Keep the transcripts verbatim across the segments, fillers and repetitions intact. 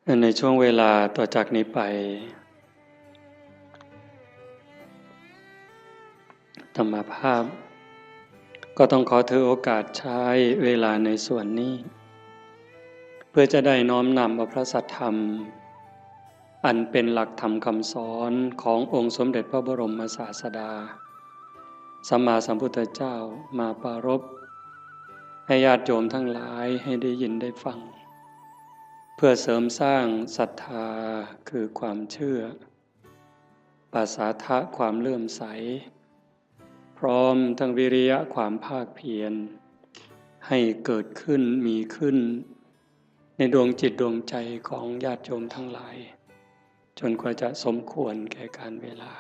ในช่วงเวลาต่อจากนี้ไป อาตมาภาพ ก็ต้องขอถือโอกาสใช้เวลาในส่วนนี้ เพื่อจะได้น้อมนำเอาพระสัทธรรม อันเป็นหลักธรรมคำสอนขององค์สมเด็จพระบรมศาสดา สัมมาสัมพุทธเจ้ามาปรารภ ให้ญาติโยมทั้งหลายให้ได้ยินได้ฟัง เพื่อเสริมสร้างศรัทธาคือความเชื่อ ปสาทะความเลื่อมใส พร้อมทั้งวิริยะความภาคเพียร ให้เกิดขึ้นมีขึ้น ในดวงจิตดวงใจของญาติโยมทั้งหลาย จนกว่าจะสมควรแก่การเวลา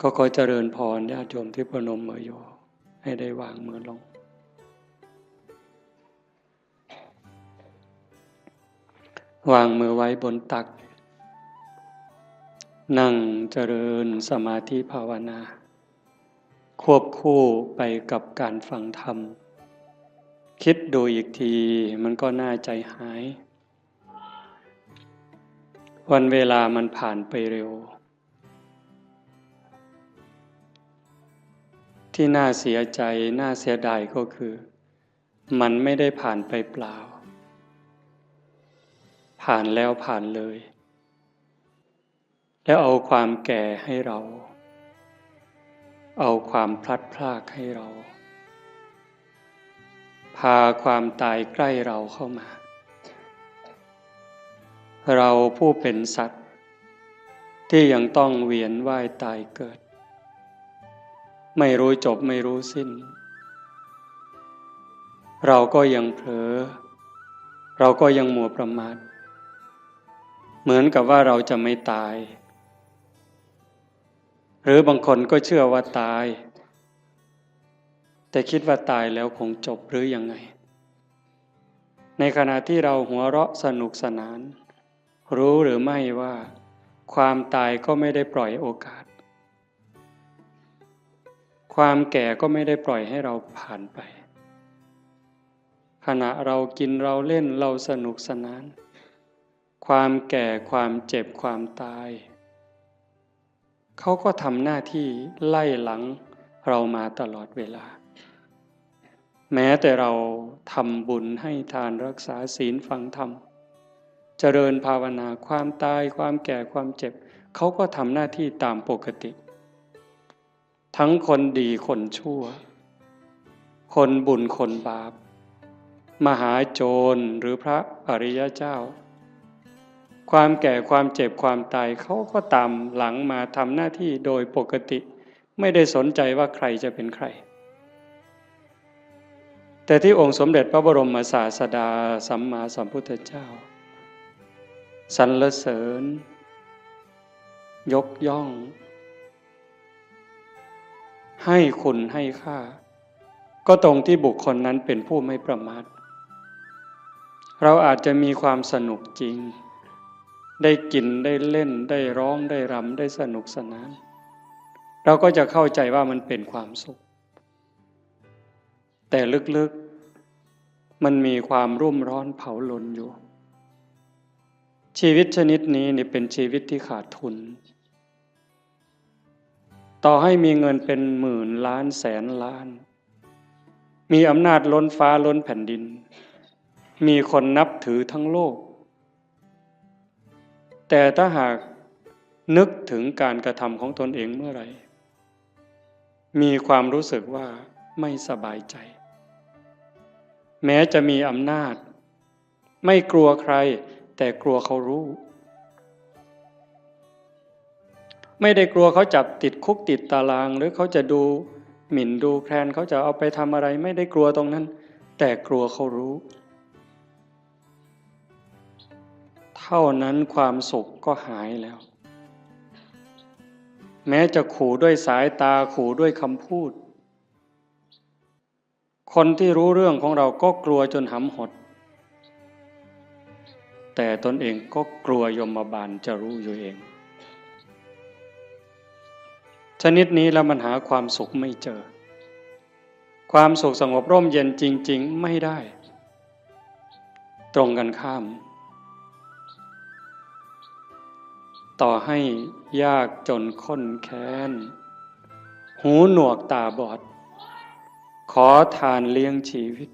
ก็ขอเจริญพรญาติโยมที่ประนมมืออยู่ ให้ได้วางมือลง วางมือไว้บนตัก นั่งเจริญสมาธิภาวนา ควบคู่ไปกับการฟังธรรม คิดดูอีกทีมันก็น่าใจหาย วันเวลามันผ่านไปเร็ว ที่น่าเสียใจ น่าเสียดายก็คือ มันไม่ได้ผ่านไปเปล่า ผ่านแล้วผ่านเลย แล้วเอาความแก่ให้เรา เอาความพลัดพรากให้เรา พาความตายใกล้เราเข้ามา เราผู้เป็นสัตว์ ที่ยังต้องเวียนว่ายตายเกิด ไม่รู้จบไม่รู้สิ้น เราก็ยังเผลอ เราก็ยังมัวประมาท เหมือนกับว่าเราจะไม่ตาย หรือบางคนก็เชื่อว่าตาย แต่คิดว่าตายแล้วคงจบหรือยังไง ในขณะที่เราหัวเราะสนุกสนาน รู้หรือไม่ว่าความตายก็ไม่ได้ปล่อยโอกาส ความแก่ก็ไม่ได้ปล่อยให้เราผ่านไป ขณะเรากินเราเล่นเราสนุกสนาน ความแก่ความเจ็บความตาย เขาก็ทำหน้าที่ไล่หลังเรามาตลอดเวลา แม้แต่เราทำบุญให้ทานรักษาศีลฟังธรรม เจริญภาวนา ความตายความแก่ความเจ็บ เขาก็ทำหน้าที่ตามปกติ ทั้งคนดีคนชั่ว คนบุญคนบาป มหาโจรหรือพระอริยเจ้า ความแก่ความเจ็บความตาย เขาก็ตามหลังมาทำหน้าที่โดยปกติ ไม่ได้สนใจว่าใครจะเป็นใคร แต่ที่องค์สมเด็จพระบรมศาสดาสัมมาสัมพุทธเจ้า สรรเสริญ ยกย่อง ให้คุณให้ค่า ก็ตรงที่บุคคลนั้นเป็นผู้ไม่ประมาท เราอาจจะมีความสนุกจริง ได้กินได้เล่นได้ร้องได้รำได้สนุกสนาน เราก็จะเข้าใจว่ามันเป็นความสุข แต่ลึกๆ มันมีความรุ่มร้อนเผาลนอยู่ ชีวิตชนิดนี้นี่เป็นชีวิตที่ขาดทุน ต่อให้มีเงินเป็นหมื่นล้านแสนล้าน มีอำนาจล้นฟ้าล้นแผ่นดิน มีคนนับถือทั้งโลก แต่ถ้าหากนึกถึงการกระทำของตนเองเมื่อไหร่ มีความรู้สึกว่าไม่สบายใจ แม้จะมีอำนาจ ไม่กลัวใคร แต่กลัวเขารู้ ไม่ได้กลัวเขาจับติดคุกติดตาราง หรือเขาจะดูหมิ่นดูแคลน เขาจะเอาไปทำอะไร ไม่ได้กลัวตรงนั้น แต่กลัวเขารู้ เท่านั้นความสุขก็หายแล้ว แม้จะขู่ด้วยสายตา ขู่ด้วยคำพูด คนที่รู้เรื่องของเราก็กลัวจนหำหด แต่ตนเองก็กลัวยมบาลจะรู้อยู่เอง ชนิดนี้แล้วมันหาความสุขไม่เจอ ความสุขสงบร่มเย็นจริงๆ ไม่ได้ ตรงกันข้าม ต่อให้ยากจนข้นแค้น หูหนวกตาบอด ขอทานเลี้ยงชีวิต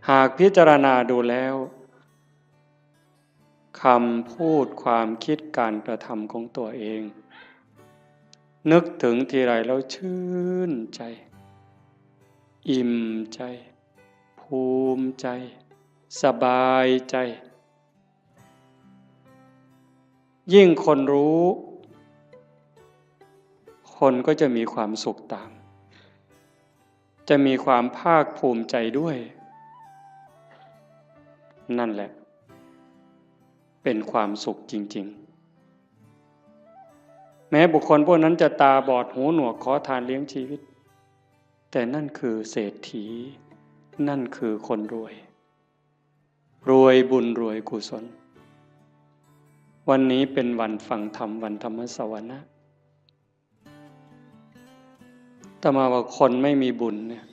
หากพิจารณาดูแล้ว คำพูดความคิดการกระทำของตัวเอง นึกถึงทีไรแล้วชื่นใจ อิ่มใจ ภูมิใจ สบายใจ ยิ่งคนรู้ คนก็จะมีความสุขตาม จะมีความภาคภูมิใจด้วย นั่นแหละ เป็นความสุขจริงๆ แม้บุคคลพวกนั้นจะตาบอดหูหนวกขอทานเลี้ยงชีวิต แต่นั่นคือเศรษฐี นั่นคือคนรวย รวยบุญรวยกุศล วันนี้เป็นวันฟังธรรม วันธรรมสวนะ อาตมาว่าคนไม่มีบุญเนี่ย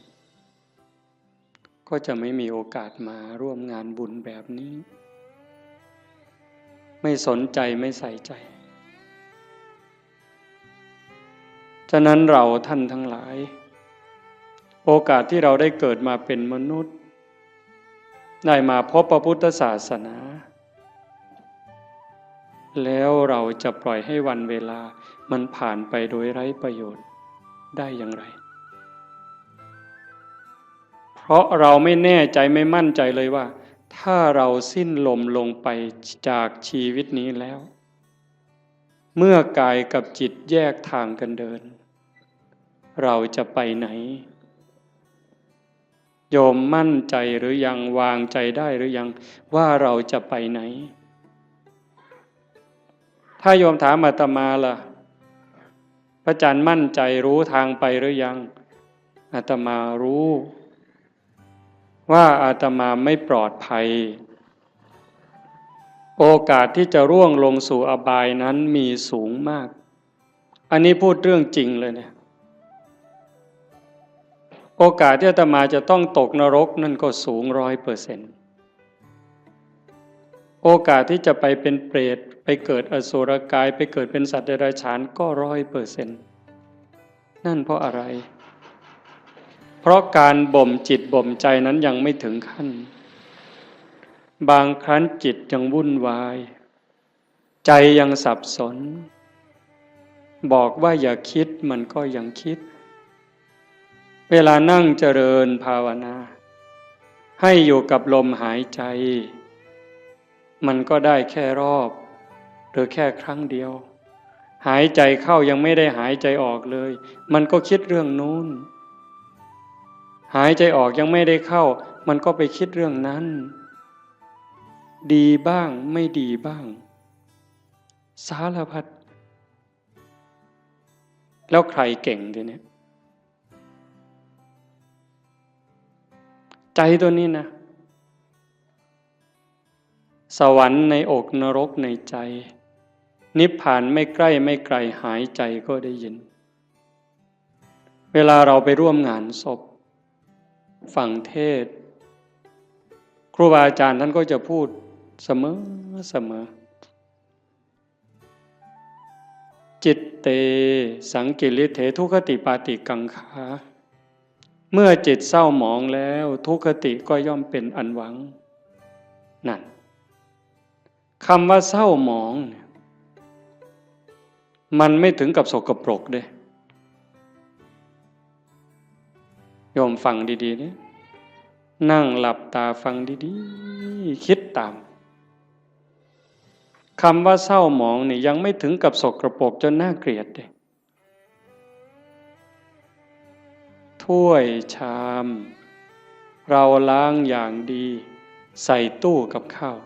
ก็จะไม่มีโอกาสมาร่วมงานบุญแบบนี้ ไม่สนใจไม่ใส่ใจ ฉะนั้นเราท่านทั้งหลาย โอกาสที่เราได้เกิดมาเป็นมนุษย์ ได้มาพบพระพุทธศาสนา แล้วเราจะปล่อยให้วันเวลามันผ่านไปโดยไร้ประโยชน์ได้อย่างไร เพราะเราไม่แน่ใจไม่มั่นใจเลยว่า ถ้าเราสิ้นลมลงไปจากชีวิตนี้แล้ว เมื่อกายกับจิตแยกทางกันเดิน เราจะไปไหน โยมมั่นใจหรือยัง วางใจได้หรือยัง ว่าเราจะไปไหน ถ้าโยมถามอาตมาล่ะ พระอาจารย์มั่นใจรู้ทางไปหรือยัง อาตมารู้ ว่าอาตมาไม่ปลอดภัย โอกาสที่จะร่วงลงสู่อบายนั้นมีสูงมาก อันนี้พูดเรื่องจริงเลยเนี่ย โอกาสที่อาตมาจะต้องตกนรกนั่นก็สูงร้อยเปอร์เซ็นต์ โอกาสที่จะไปเป็นเปรต ไปเกิดอสุรกาย ไปเกิดเป็นสัตว์เดรัจฉานก็ร้อยเปอร์เซ็นต์ นั่นเพราะอะไร เพราะการบ่มจิตบ่มใจนั้นยังไม่ถึงขั้น บางครั้งจิตยังวุ่นวาย ใจยังสับสน บอกว่าอย่าคิดมันก็ยังคิด เวลานั่งเจริญภาวนา ให้อยู่กับลมหายใจ มันก็ได้แค่รอบ หรือแค่ครั้งเดียว หายใจเข้ายังไม่ได้หายใจออกเลย มันก็คิดเรื่องนู้น หายใจออกยังไม่ได้เข้า มันก็ไปคิดเรื่องนั้น ดีบ้างไม่ดีบ้าง สารพัด แล้วใครเก่งทีเนี้ย ใจตัวนี้นะ สวรรค์ในอกนรกในใจ นิพพานไม่ใกล้ไม่ไกล หายใจก็ได้ยิน เวลาเราไปร่วมงานศพ ฟังเทศน์ ครูบาอาจารย์ท่านก็จะพูดเสมอเสมอ จิตเต สังกิริเถ ทุคคติปาติกังขา เมื่อจิตเศร้าหมองแล้ว ทุคคติก็ย่อมเป็นอันหวัง นั่น คำว่าเศร้าหมองเนี่ย มันไม่ถึงกับสกปรกเด้ โยมฟังดีๆ เนี่ย นั่งหลับตาฟังดีๆ คิดตาม คำว่าเศร้าหมองนี่ยังไม่ถึงกับสกปรกจนน่าเกลียดเด้ ถ้วยชาม เราล้างอย่างดี ใส่ตู้กับข้าว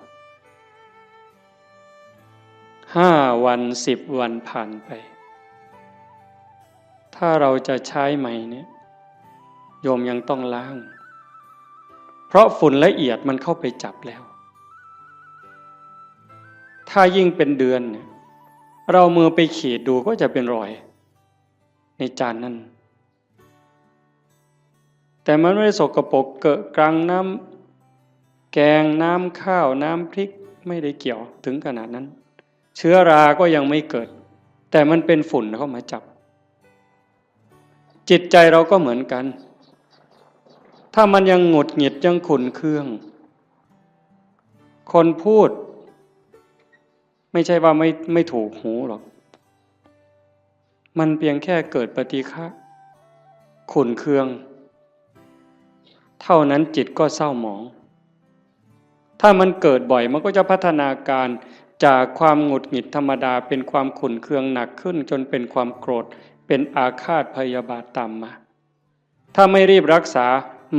ห้าวัน สิบวันผ่านไป ถ้าเราจะใช้ใหม่เนี่ย โยมยังต้องล้าง เพราะฝุ่นละเอียดมันเข้าไปจับแล้ว ถ้ายิ่งเป็นเดือนเนี่ย เรามือไปขีดดูก็จะเป็นรอย ในจานนั้น แต่มันไม่ได้สกปรกเกอะกรังน้ำแกง น้ำข้าว น้ำพริก ไม่ได้เกี่ยวถึงขนาดนั้น เชื้อราก็ยังไม่เกิด แต่มันเป็นฝุ่นเข้ามาจับ จิตใจเราก็เหมือนกัน ถ้ามันยังหงุดหงิดยังขุ่นเคือง คนพูด ไม่ใช่ว่าไม่ไม่ถูกหูหรอก มันเพียงแค่เกิดปฏิฆะ ขุ่นเคือง เท่านั้นจิตก็เศร้าหมอง ถ้ามันเกิดบ่อยมันก็จะพัฒนาการจากความหงุดหงิดธรรมดาเป็นความขุ่นเคืองหนักขึ้น จนเป็นความโกรธ เป็นอาฆาตพยาบาทตามมา ถ้าไม่รีบรักษา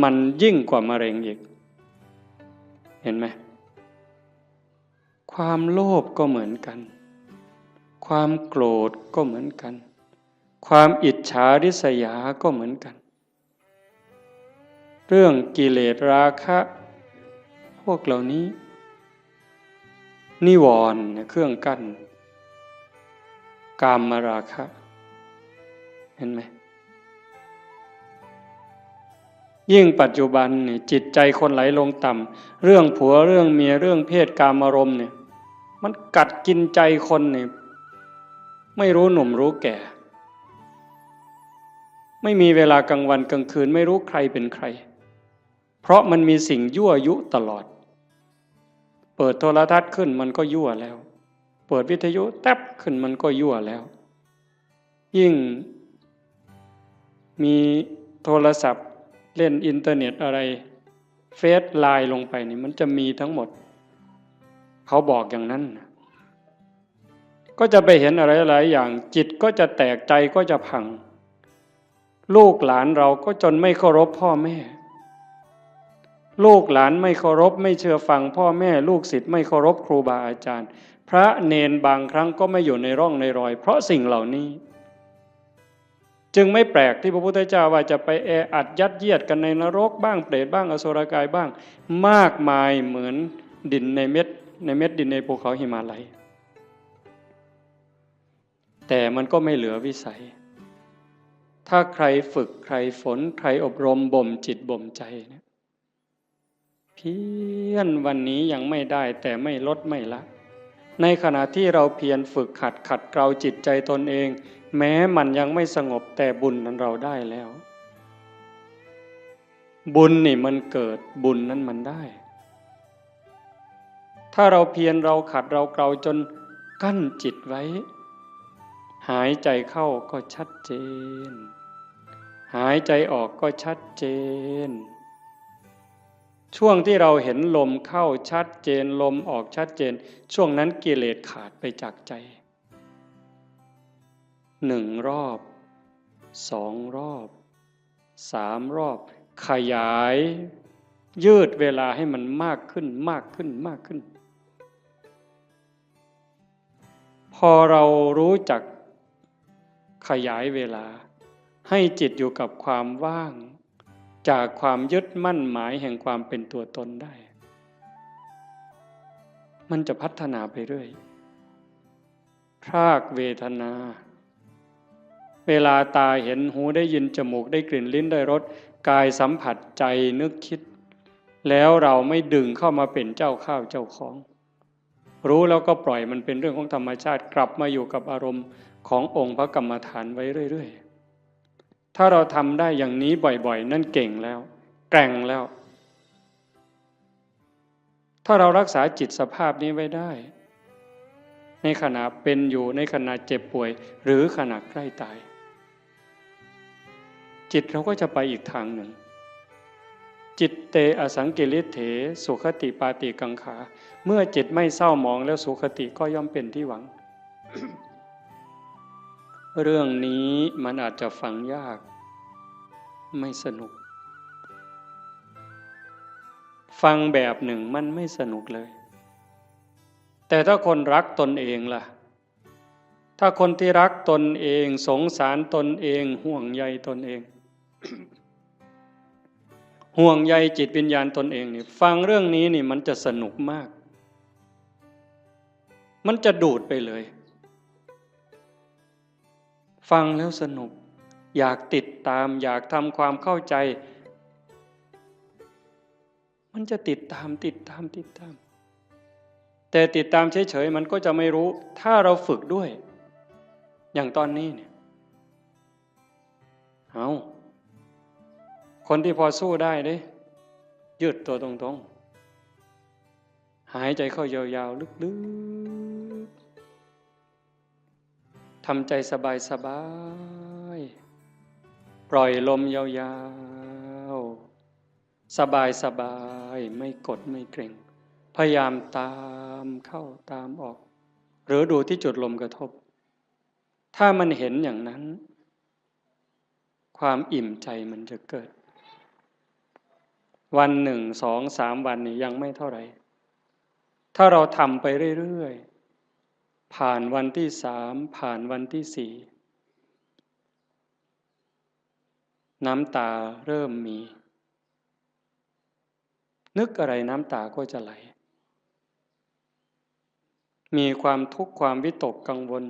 มันยิ่งกว่ามะเร็งอีก เห็นไหม ความโลภก็เหมือนกัน ความโกรธก็เหมือนกัน ความอิจฉาริษยาก็เหมือนกัน เรื่องกิเลสราคะ พวกเหล่านี้ นิวรณ์เนี่ยเครื่องกั้น กามราคะ เห็นไหม ยิ่งปัจจุบันเนี่ยจิตใจคนไหลลงต่ำ เรื่องผัวเรื่องเมียเรื่องเพศกามารมณ์เนี่ย มันกัดกินใจคนเนี่ย ไม่รู้หนุ่มรู้แก่ ไม่มีเวลากลางวันกลางคืน ไม่รู้ใครเป็นใคร เพราะมันมีสิ่งยั่วยุตลอด เปิดโทรทัศน์ขึ้นมันก็ยั่วแล้ว เปิดวิทยุแต๊บขึ้นมันก็ยั่วแล้ว ยิ่งมีโทรศัพท์เล่นอินเทอร์เน็ตอะไร เฟซ ไลน์ ลงไปนี่มันจะมีทั้งหมด เขาบอกอย่างนั้นนะ ก็จะไปเห็นอะไรหลายอย่าง จิตก็จะแตก ใจก็จะพัง ลูกหลานเราก็จนไม่เคารพพ่อแม่ ลูกหลานไม่เคารพไม่เชื่อฟังพ่อแม่ ลูกศิษย์ไม่เคารพครูบาอาจารย์ พระเณรบางครั้งก็ไม่อยู่ในร่องในรอย เพราะสิ่งเหล่านี้ จึงไม่แปลกที่พระพุทธเจ้าว่าจะไปแออัดยัดเยียดกันในนรกบ้าง เปรตบ้าง อสุรกายบ้าง มากมายเหมือนดินในเม็ด ในเม็ดดินในภูเขาหิมาลัย แต่มันก็ไม่เหลือวิสัย ถ้าใครฝึกใครฝนใครอบรมบ่มจิตบ่มใจเนี่ย เพียรวันนี้ยังไม่ได้แต่ไม่ลดไม่ละ ในขณะที่เราเพียรฝึกหัดขัดเกลาจิตใจตนเอง แม้มันยังไม่สงบแต่บุญนั้นเราได้แล้ว บุญนี่มันเกิด บุญนั้นมันได้ ถ้าเราเพียรเราขัดเราเกลาจนกั้นจิตไว้ หายใจเข้าก็ชัดเจน หายใจออกก็ชัดเจน ช่วงที่เราเห็นลมเข้าชัดเจน ลมออกชัดเจน ช่วงนั้นกิเลสขาดไปจากใจ หนึ่งรอบ สองรอบ สามรอบ ขยาย ยืดเวลาให้มันมากขึ้น มากขึ้น มากขึ้น พอเรารู้จักขยายเวลา ให้จิตอยู่กับความว่าง จากความยึดมั่นหมายแห่งความเป็นตัวตนได้ มันจะพัฒนาไปเรื่อย พรากเวทนา เวลาตาเห็น หูได้ยิน จมูกได้กลิ่น ลิ้นได้รส กายสัมผัส ใจนึกคิด แล้วเราไม่ดึงเข้ามาเป็นเจ้าข้าวเจ้าของ รู้แล้วก็ปล่อยมันเป็นเรื่องของธรรมชาติ กลับมาอยู่กับอารมณ์ขององค์พระกรรมฐานไว้เรื่อยๆ ถ้าเราทำได้อย่างนี้บ่อยๆ นั่นเก่งแล้ว แกร่งแล้ว ถ้าเรารักษาจิตสภาพนี้ไว้ได้ ในขณะเป็นอยู่ ในขณะเจ็บป่วย หรือขณะใกล้ตาย จิตเราก็จะไปอีกทางหนึ่ง จิตเตอสังกิริเถ สุคติปาติกังขา เมื่อจิตไม่เศร้าหมองแล้ว สุคติก็ย่อมเป็นที่หวัง เรื่องนี้มันอาจจะฟังยาก ไม่สนุก ฟังแบบหนึ่งมันไม่สนุกเลย แต่ถ้าคนรักตนเองล่ะ ถ้าคนที่รักตนเอง สงสารตนเอง ห่วงใยตนเอง ห่วงใยจิตวิญญาณตนเองนี่ ฟังเรื่องนี้นี่มันจะสนุกมาก มันจะดูดไปเลย ฟังแล้วสนุก อยากติดตาม อยากทำความเข้าใจ มันจะติดตาม ติดตาม ติดตาม แต่ติดตามเฉยๆมันก็จะไม่รู้ ถ้าเราฝึกด้วย อย่างตอนนี้เนี่ย เอา คนที่พอสู้ได้เด้ ยืดตัวตรงๆ หายใจเข้ายาวๆ ลึกๆ ทำใจสบายๆ ปล่อยลมยาวๆ สบายๆ ไม่กดไม่เกร็ง พยายามตามเข้าตามออก หรือดูที่จุดลมกระทบ ถ้ามันเห็นอย่างนั้น ความอิ่มใจมันจะเกิด วันหนึ่ง สอง สาม วันนี่ยังไม่เท่าไหร่ ถ้าเราทำไปเรื่อยๆ ผ่านวันที่สาม ผ่านวันที่สี่ น้ำตาเริ่มมี นึกอะไรน้ำตาก็จะไหล มีความทุกข์ความวิตกกังวล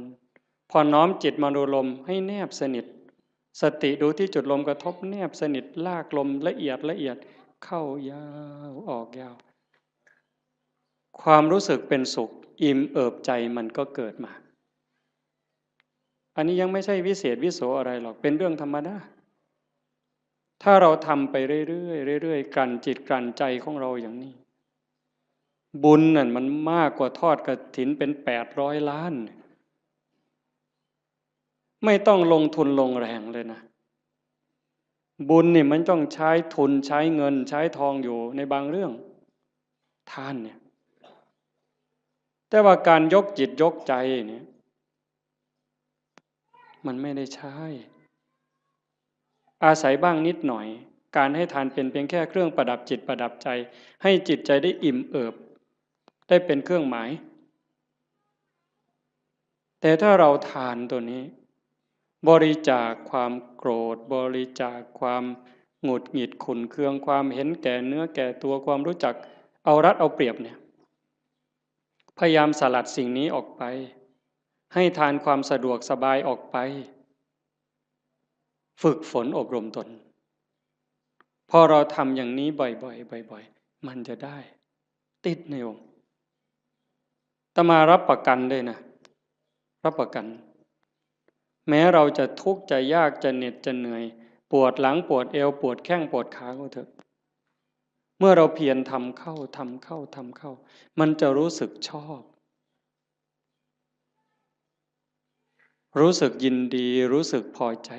พอน้อมจิตมาดูลมให้แนบสนิท สติดูที่จุดลมกระทบแนบสนิท ลากลมละเอียดละเอียด เข้ายาวออกยาว ความรู้สึกเป็นสุข อิ่มเอิบใจมันก็เกิดมา อันนี้ยังไม่ใช่วิเศษวิโสอะไรหรอก เป็นเรื่องธรรมดา ถ้าเราทำไปเรื่อยๆ เรื่อยๆ กลั่นจิตกลั่นใจของเราอย่างนี้ บุญนั่นมันมากกว่าทอดกฐินเป็นแปดร้อยล้าน ไม่ต้องลงทุนลงแรงเลยนะ บุญนี่มันต้องใช้ทุนใช้เงินใช้ทองอยู่ในบางเรื่อง ทานเนี่ย แต่ว่าการยกจิตยกใจเนี่ย มันไม่ได้ใช้ อาศัยบ้างนิดหน่อย การให้ทานเป็นเพียงแค่เครื่องประดับจิตประดับใจ ให้จิตใจได้อิ่มเอิบ ได้เป็นเครื่องหมาย แต่ถ้าเราทานตัวนี้ บริจาคความโกรธ บริจาคความหงุดหงิดขุ่นเคือง ความเห็นแก่เนื้อแก่ตัว ความรู้จักเอารัดเอาเปรียบเนี่ย พยายามสลัดสิ่งนี้ออกไป ให้ทานความสะดวกสบายออกไป ฝึกฝนอบรมตน พอเราทำอย่างนี้บ่อยๆ บ่อยๆ มันจะได้ ติดในองค์ อาตมารับประกันเลยนะ รับประกัน แม้เราจะทุกข์จะยากจะเหน็ดจะเหนื่อย ปวดหลังปวดเอว ปวดแข้งปวดขาก็เถอะ เมื่อเราเพียรทำเข้า ทำเข้า ทำเข้า มันจะรู้สึกชอบ รู้สึกยินดี รู้สึกพอใจ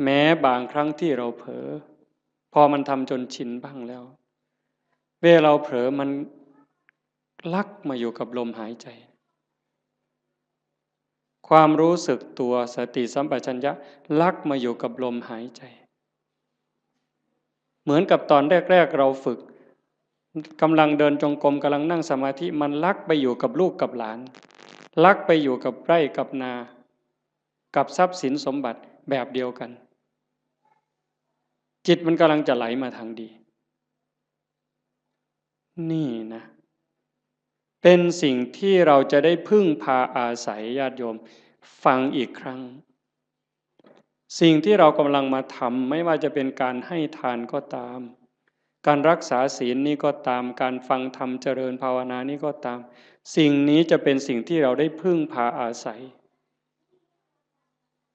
แม้บางครั้งที่เราเผลอ พอมันทำจนชินบ้างแล้ว เวลาเราเผลอมันลักมาอยู่กับลมหายใจ ความรู้สึกตัวสติสัมปชัญญะลักมาอยู่กับลมหายใจ เหมือนกับตอนแรกๆ เราฝึก กำลังเดินจงกรม กำลังนั่งสมาธิ มันลักไปอยู่กับลูกกับหลาน ลักไปอยู่กับไร่กับนา กับทรัพย์สินสมบัติแบบเดียวกัน จิตมันกำลังจะไหลมาทางดี นี่นะ เป็นสิ่งที่เราจะได้พึ่งพาอาศัย ญาติโยม ฟังอีกครั้ง สิ่งที่เรากำลังมาทำ ไม่ว่าจะเป็นการให้ทานก็ตาม การรักษาศีลนี่ก็ตาม การฟังธรรมเจริญภาวนานี่ก็ตาม สิ่งนี้จะเป็นสิ่งที่เราได้พึ่งพาอาศัย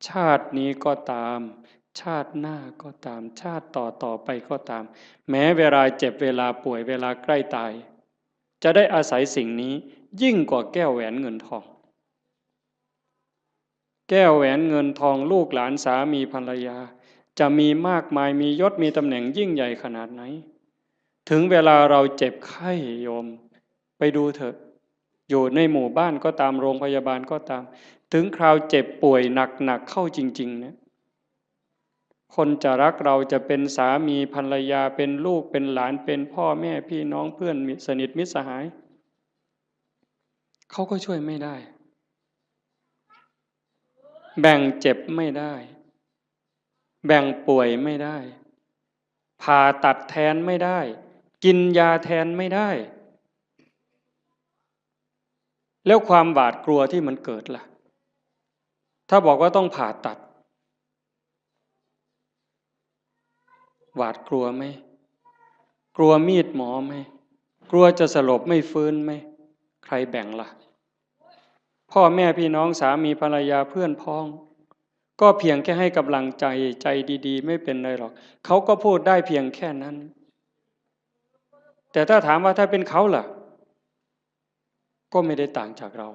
ชาตินี้ก็ตาม ชาติหน้าก็ตาม ชาติต่อต่อไปก็ตาม แม้เวลาเจ็บ เวลาป่วย เวลาใกล้ตาย จะได้อาศัยสิ่งนี้ยิ่งกว่าแก้วแหวนเงินทอง แก้วแหวนเงินทอง ลูกหลานสามีภรรยา จะมีมากมาย มียศมีตำแหน่งยิ่งใหญ่ขนาดไหน ถึงเวลาเราเจ็บไข้ โยม ไปดูเถอะ อยู่ในหมู่บ้านก็ตาม โรงพยาบาลก็ตาม ถึงคราวเจ็บป่วยหนักๆ เข้าจริงๆ เนี่ย คนจะรักเรา จะเป็นสามีภรรยา เป็นลูกเป็นหลาน เป็นพ่อแม่พี่น้อง เพื่อนมิตรสนิทมิตรสหาย เขาก็ช่วยไม่ได้ แบ่งเจ็บไม่ได้ แบ่งป่วยไม่ได้ ผ่าตัดแทนไม่ได้ กินยาแทนไม่ได้ แล้วความหวาดกลัวที่มันเกิดล่ะ ถ้าบอกว่าต้องผ่าตัด หวาดกลัวไหม กลัวมีดหมอไหม กลัวจะสลบไม่ฟื้นไหม ใครแบ่งละ่ะ พ่อแม่พี่น้องสามีภรรยาเพื่อนพ้อง ก็เพียงแค่ให้กำลังใจ ใจดีๆ ไม่เป็นไรหรอก เขาก็พูดได้เพียงแค่นั้น แต่ถ้าถามว่าถ้าเป็นเขาล่ะ ก็ไม่ได้ต่างจากเรา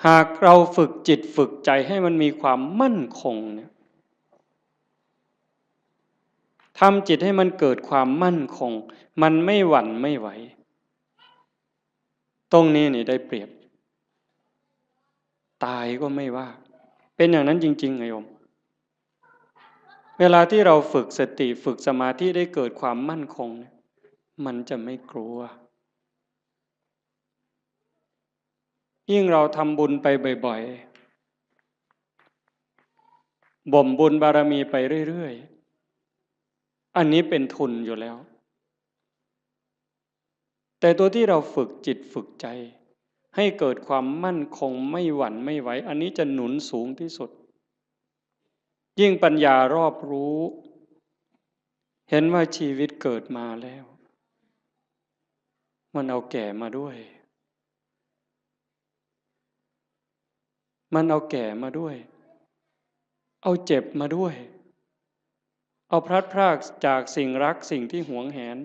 หากเราฝึกจิตฝึกใจให้มันมีความมั่นคงเนี่ย ทำจิตให้มันเกิดความมั่นคง มันไม่หวั่นไม่ไหว ตรงนี้นี่ได้เปรียบ ตายก็ไม่ว่า เป็นอย่างนั้นจริงๆ ไงโยม เวลาที่เราฝึกสติ ฝึกสมาธิ ได้เกิดความมั่นคงเนี่ย มันจะไม่กลัว ยิ่งเราทำบุญไปบ่อยๆ บ่มบุญบารมีไปเรื่อยๆ อันนี้เป็นทุนอยู่แล้ว แต่ตัวที่เราฝึกจิตฝึกใจ ให้เกิดความมั่นคงไม่หวั่นไม่ไหว อันนี้จะหนุนสูงที่สุด ยิ่งปัญญารอบรู้ เห็นว่าชีวิตเกิดมาแล้ว มันเอาแก่มาด้วย มันเอาแก่มาด้วย เอาเจ็บมาด้วย เอาพลัดพรากจากสิ่งรักสิ่งที่หวงแหน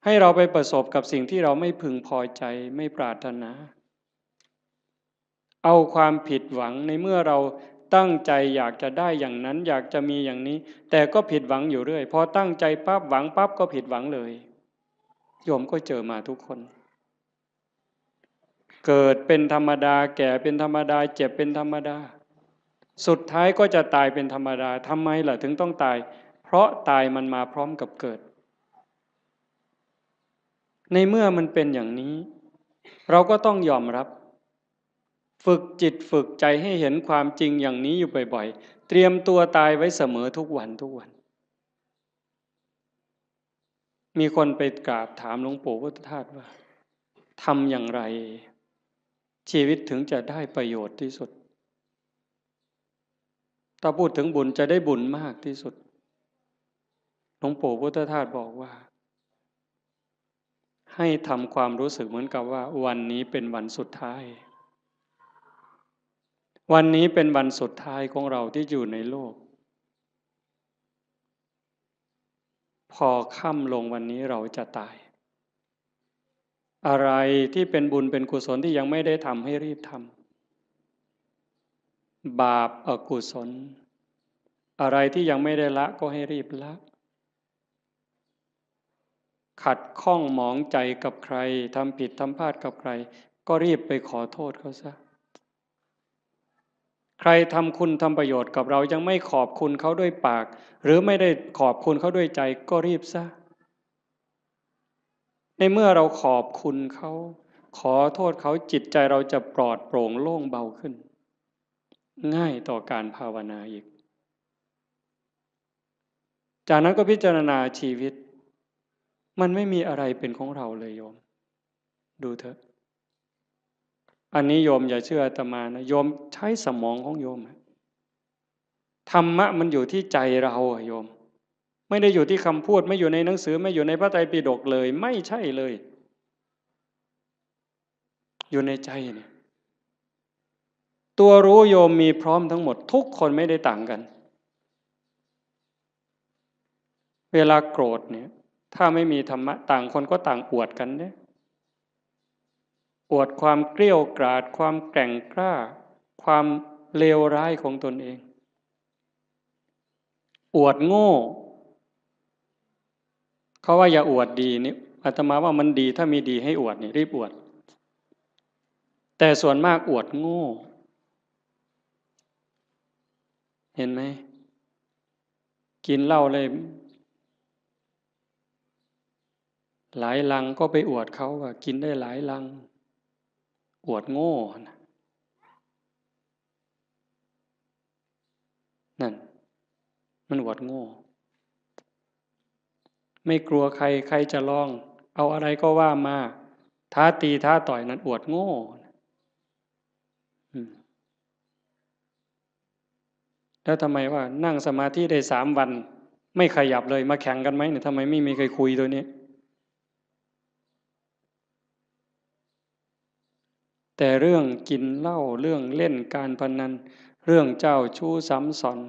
ให้เราไปประสบกับสิ่งที่เราไม่พึงพอใจ ไม่ปรารถนา เอาความผิดหวังในเมื่อเราตั้งใจอยากจะได้อย่างนั้น อยากจะมีอย่างนี้ แต่ก็ผิดหวังอยู่เรื่อย พอตั้งใจปั๊บหวังปั๊บก็ผิดหวังเลย โยมก็เจอมาทุกคน เกิดเป็นธรรมดา แก่เป็นธรรมดา เจ็บเป็นธรรมดา สุดท้ายก็จะตายเป็นธรรมดา ทำไมล่ะถึงต้องตาย เพราะตายมันมาพร้อมกับเกิด ในเมื่อมันเป็นอย่างนี้ เราก็ต้องยอมรับ ฝึกจิตฝึกใจให้เห็นความจริงอย่างนี้อยู่บ่อยๆ เตรียมตัวตายไว้เสมอทุกวันทุกวัน มีคนไปกราบถามหลวงปู่พุทธทาสว่า ทำอย่างไร ชีวิตถึงจะได้ประโยชน์ที่สุด ถ้าพูดถึงบุญจะได้บุญมากที่สุด หลวงปู่พุทธทาสบอกว่า ให้ทำความรู้สึกเหมือนกับว่าวันนี้เป็นวันสุดท้าย วันนี้เป็นวันสุดท้ายของเราที่อยู่ในโลก พอค่ำลงวันนี้เราจะตาย อะไรที่เป็นบุญเป็นกุศลที่ยังไม่ได้ทำให้รีบทำ บาปอกุศล อะไรที่ยังไม่ได้ละก็ให้รีบละ ขัดข้องหมองใจกับใคร ทำผิดทำพลาดกับใคร ก็รีบไปขอโทษเขาซะ ใครทำคุณทำประโยชน์กับเรายังไม่ขอบคุณเขาด้วยปาก หรือไม่ได้ขอบคุณเขาด้วยใจ ก็รีบซะ ในเมื่อเราขอบคุณเขา ขอโทษเขา จิตใจเราจะปลอดโปร่งโล่งเบาขึ้น ง่ายต่อการภาวนาอีก จากนั้นก็พิจารณาชีวิต มันไม่มีอะไรเป็นของเราเลยโยม ดูเถอะ อันนี้โยมอย่าเชื่ออาตมานะ โยมใช้สมองของโยมอะ ธรรมะมันอยู่ที่ใจเราอะโยม ไม่ได้อยู่ที่คำพูด ไม่อยู่ในหนังสือ ไม่อยู่ในพระไตรปิฎกเลย ไม่ใช่เลย อยู่ในใจเนี่ย ตัวรู้โยมมีพร้อมทั้งหมด ทุกคนไม่ได้ต่างกัน เวลาโกรธเนี่ย ถ้าไม่มีธรรมะ ต่างคนก็ต่างอวดกันเนี่ย อวดความเกรี้ยวกราด ความแกร่งกล้า ความเลวร้ายของตนเอง อวดโง่ เขาว่าอย่าอวดดีนี่ อาตมาว่ามันดี ถ้ามีดีให้อวดนี่ รีบอวด แต่ส่วนมากอวดโง่ เห็นไหม กินเหล้าเลย หลายลังก็ไปอวดเขาว่ากินได้หลายลัง อวดโง่นะ นั่น มันอวดโง่ ไม่กลัวใคร ใครจะลอง เอาอะไรก็ว่ามา ท้าตีท้าต่อย นั่นอวดโง่ อืม แล้วทำไมว่านั่งสมาธิได้สามวัน ไม่ขยับเลย มาแข่งกันไหมเนี่ย ทำไมไม่มีใครคุยตัวนี้ แต่เรื่องกินเหล้า เรื่องเล่นการพนัน เรื่องเจ้าชู้ซ้ำซ้อน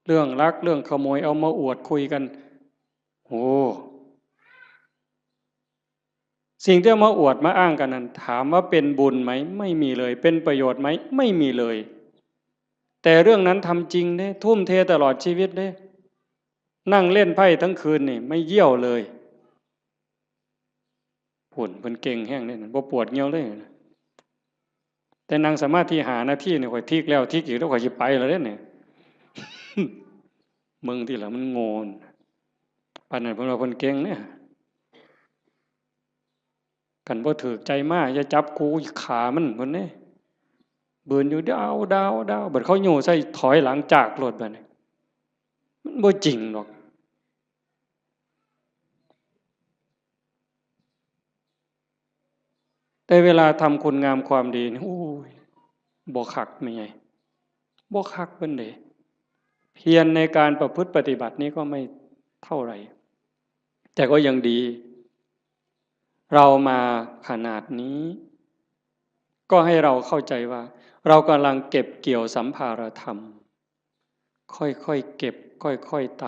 เรื่องลัก เรื่องขโมย เอามาอวดคุยกัน โอ้ สิ่งที่เอามาอวดมาอ้างกันนั้น ถามว่าเป็นบุญไหม ไม่มีเลย เป็นประโยชน์ไหม ไม่มีเลย แต่เรื่องนั้นทำจริงเด้ ทุ่มเทตลอดชีวิตเด้ นั่งเล่นไพ่ทั้งคืนนี่ ไม่เยี่ยวเลย ผุ่นเพิ่นเก่งแฮงเด้ บ่ปวดเยี่ยวเลย แต่นั่งสมาธิห้านาทีนี่ ข้อยทิกแล้วทิกอีก แล้วข้อยสิไปแล้วเด้เนี่ย มึงที่ละมันโง่น ปานนั้นเพิ่นว่าเพิ่นเก่งเนี่ย คันบ่ถืกใจมา อย่าจับกู ขามัน เพิ่นเด้ บืนอยู่ดาว ดาว ดาว บัดเขาโย่ใส่ ถอยหลังจากโลดบัดนี้ มันบ่จริงดอก แต่เวลาทำคุณงามความดีนี่ โอ้ย บ่คักแม่ใหญ่ บ่คักปานใด เพียรในการประพฤติปฏิบัตินี้ก็ไม่เท่าไหร่ แต่ก็ยังดี เรามาขนาดนี้ ก็ให้เราเข้าใจว่า เรากำลังเก็บเกี่ยวสัมภารธรรม ค่อยๆเก็บ ค่อยๆต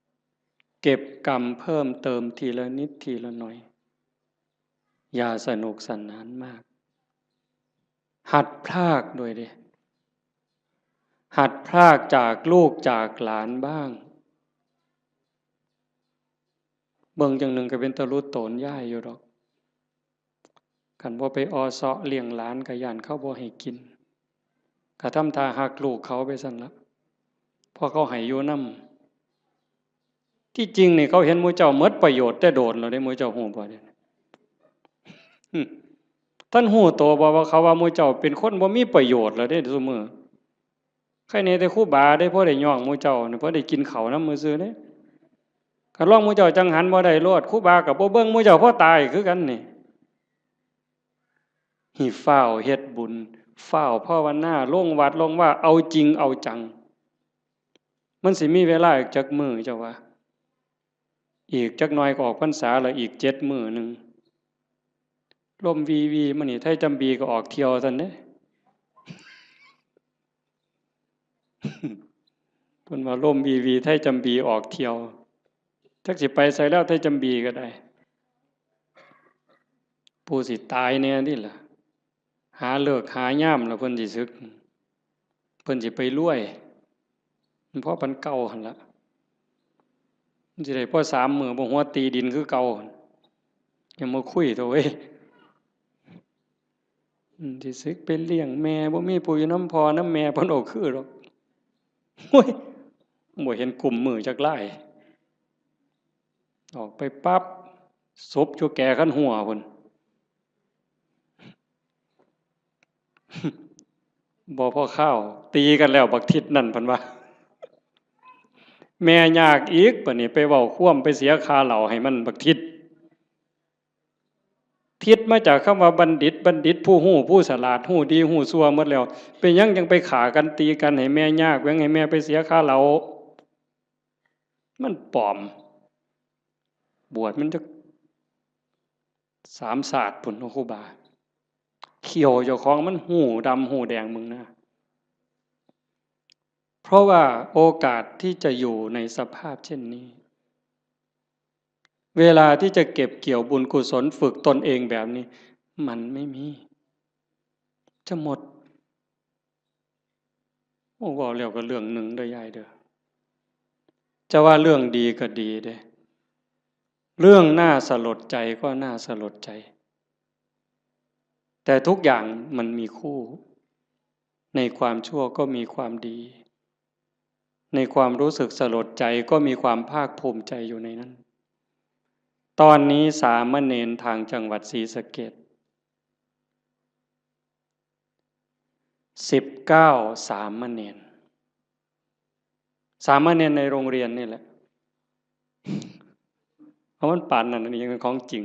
ำ เก็บกรรมเพิ่มเติมทีละนิดทีละหน่อย อย่าสนุกสนานมาก หัดพรากด้วยเด้ หัดพรากจากลูกจากหลานบ้าง เบิ่งจั่งหนึ่งก็เป็นตาหลุดโตนย้ายอยู่ดอก คันบ่ไปออเซาะเลี้ยงหลานก็ย้านเขาบ่ให้กิน ก็ทำท่าฮักลูกเขาไปซั่นละ เพราะเขาให้อยู่นำ ที่จริงนี่เขาเห็นหมู่เจ้าหมดประโยชน์แต่โดนแล้วเด้ หมู่เจ้าฮู้บ่เนี่ย อืม ท่านฮู้โตบ่ว่าเขาว่าหมู่เจ้าเป็นคนบ่มีประโยชน์แล้วเด้ซุมื้อ ใครแหน่แต่ครูบาเด้ พอได้ย่องหมู่เจ้านี่ พอได้กินข้าวนำซื่อๆเด้ คันลองหมู่เจ้าจั่งหันบ่ได้โลด ครูบาก็บ่เบิ่งหมู่เจ้า พอตายคือกันนี่ ให้ฟ้าวเฮ็ดบุญ ฟ้าวภาวนา ลงวัดลงวา เอาจริงเอาจัง มันสิมีเวลาอีกจักมื้อเจ้าว่า อีกจักหน่อยก็ออกพรรษาแล้ว อีกเจ็ดมื้อหนึ่ง ลมวีวีมานี่ ไทจำบีก็ออกเที่ยวซั่นเด้ เพิ่นว่าลมวีวี ไทจำบีออกเที่ยว จักสิไปไสแล้ว ไทจำบีก็ได้ ผู้สิตายแหน่นี่ล่ะ หาฤกษ์หายามแล้วเพิ่นสิสึก เพิ่นสิไปรวย มันพอปานเก่าหั่นละ มันสิได้พอสามมื้อ บ่หัวตีดินคือเก่าหั่น ยังมาคุยเถอะเว้ย อืม สิสึกไปเลี้ยงแม่ บ่มีผู้อยู่นำพ่อนำแม่ เพิ่นบ่คือดอก โอ้ย บ่เห็นกุมมือจักลาย ออกไปปั๊บ ศพอยู่แก่คันหัวพุ้น บ่พอคาว ตีกันแล้วบักทิศนั่น เพิ่นว่า แม่ยากอีก บัดนี้ไปเว้าความ ไปเสียค่าเหล้าให้มันบักทิศ ทิศมาจากคำว่าบัณฑิต บัณฑิตผู้ฮู้ ผู้ฉลาด ฮู้ดีฮู้ชั่วหมดแล้ว เป็นหยังจั่งไปฆ่ากันตีกันให้แม่ยาก หยังให้แม่ไปเสียค่าเหล้า มันปลอม บวชมันจักสามชาติพุ้นเนาะครูบา เขี้ยวเจ้าของมันฮู้ดำฮู้แดง มึงนะ เพราะว่าโอกาสที่จะอยู่ในสภาพเช่นนี้ เวลาที่จะเก็บเกี่ยวบุญกุศล ฝึกตนเองแบบนี้ มันไม่มี จะหมด โอ้ เว้าแล้วก็เรื่องหนึ่งเด้อยายเด้อ จะว่าเรื่องดีก็ดีเด้ เรื่องน่าสลดใจก็น่าสลดใจ แต่ทุกอย่างมันมีคู่ ในความชั่วก็มีความดี ในความรู้สึกสลดใจก็มีความภาคภูมิใจอยู่ในนั้น ตอนนี้สามเณรทางจังหวัดศรีสะเกษ สิบเก้า สามเณร สามเณรในโรงเรียนนี่แหละ เอามันปานนั้น อันนี้ยังเป็นของจริง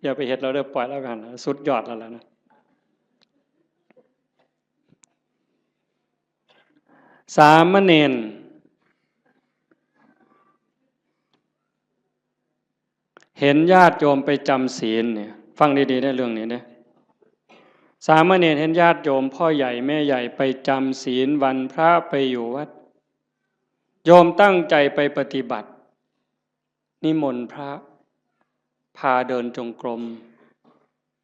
อย่าไปเฮ็ดเราเด้อ ปล่อยแล้วกัน สุดยอดแล้วล่ะนะ สามเณร เห็นญาติโยมไปจำศีลเนี่ย ฟังดีๆ ในเรื่องนี้เนี่ย สามเณรเห็นญาติโยมพ่อใหญ่แม่ใหญ่ไปจำศีลวันพระไปอยู่วัด โยมตั้งใจไปปฏิบัติ นิมนต์พระ พาเดินจงกรม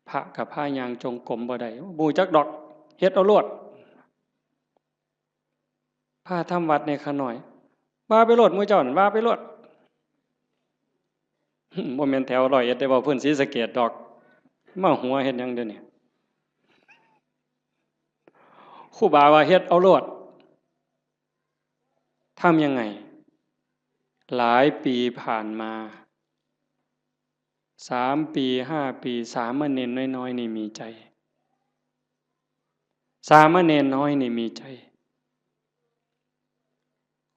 พระกับพายางจงกรมบ่ได้ บ่จักดอก เฮ็ดเอาโลด พาทำวัดในขะน้อย ว่าไปโลด หมู่เจ้านั่น ว่าไปโลด บ่แม่นแถวร้อยเอ็ดได้ เว้าพื้นศรีสะเกษดอก มาหัวเฮ็ดหยังเดี๋ยวนี้ ครูบาว่าเฮ็ดเอาโลด ทำยังไง หลายปีผ่านมา สามปี ห้าปี สามเณรน้อยๆ นี่มีใจ สามเณรน้อยนี่มีใจ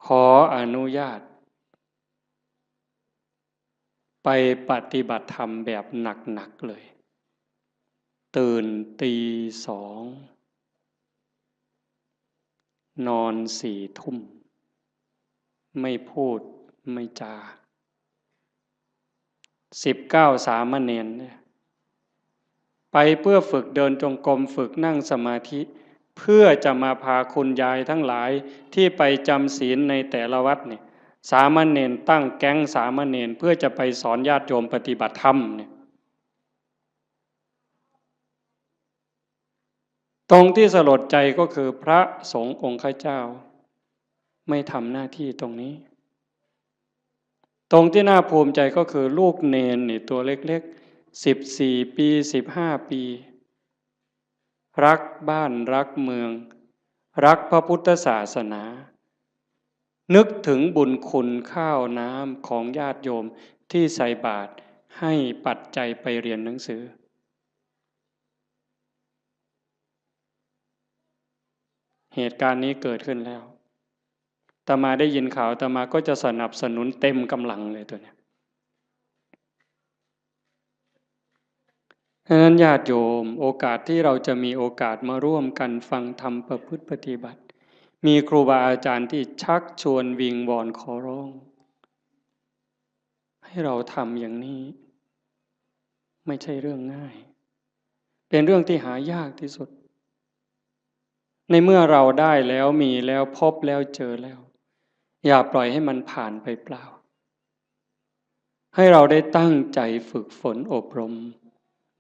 ขออนุญาต ไปปฏิบัติธรรมแบบหนักๆ เลย ตื่นตีสอง นอนสี่ทุ่ม ไม่พูดไม่จา สิบเก้าสามเณรเนี่ย ไปเพื่อฝึกเดินจงกรม ฝึกนั่งสมาธิ เพื่อจะมาพาคุณยายทั้งหลายที่ไปจำศีลในแต่ละวัดเนี่ย สามเณรตั้งแก๊งสามเณรเพื่อจะไปสอนญาติโยมปฏิบัติธรรมเนี่ย ตรงที่สลดใจก็คือพระสงฆ์องค์ข้าเจ้า ไม่ทำหน้าที่ตรงนี้ ตรงที่น่าภูมิใจก็คือลูกเณรนี่ตัวเล็กๆ สิบสี่ปี สิบห้าปี รักบ้านรักเมือง รักพระพุทธศาสนา นึกถึงบุญคุณข้าวน้ำของญาติโยมที่ใส่บาตรให้ปัจจัยไปเรียนหนังสือ เหตุการณ์นี้เกิดขึ้นแล้ว อาตมาได้ยินข่าว อาตมาก็จะสนับสนุนเต็มกำลังเลยตัวเนี้ย ฉะนั้นญาติโยม โอกาสที่เราจะมีโอกาสมาร่วมกันฟังธรรมประพฤติปฏิบัติ มีครูบาอาจารย์ที่ชักชวนวิงวอนขอร้อง ให้เราทำอย่างนี้ ไม่ใช่เรื่องง่าย เป็นเรื่องที่หายากที่สุด ในเมื่อเราได้แล้วมีแล้วพบแล้วเจอแล้ว อย่าปล่อยให้มันผ่านไปเปล่า ให้เราได้ตั้งใจฝึกฝนอบรม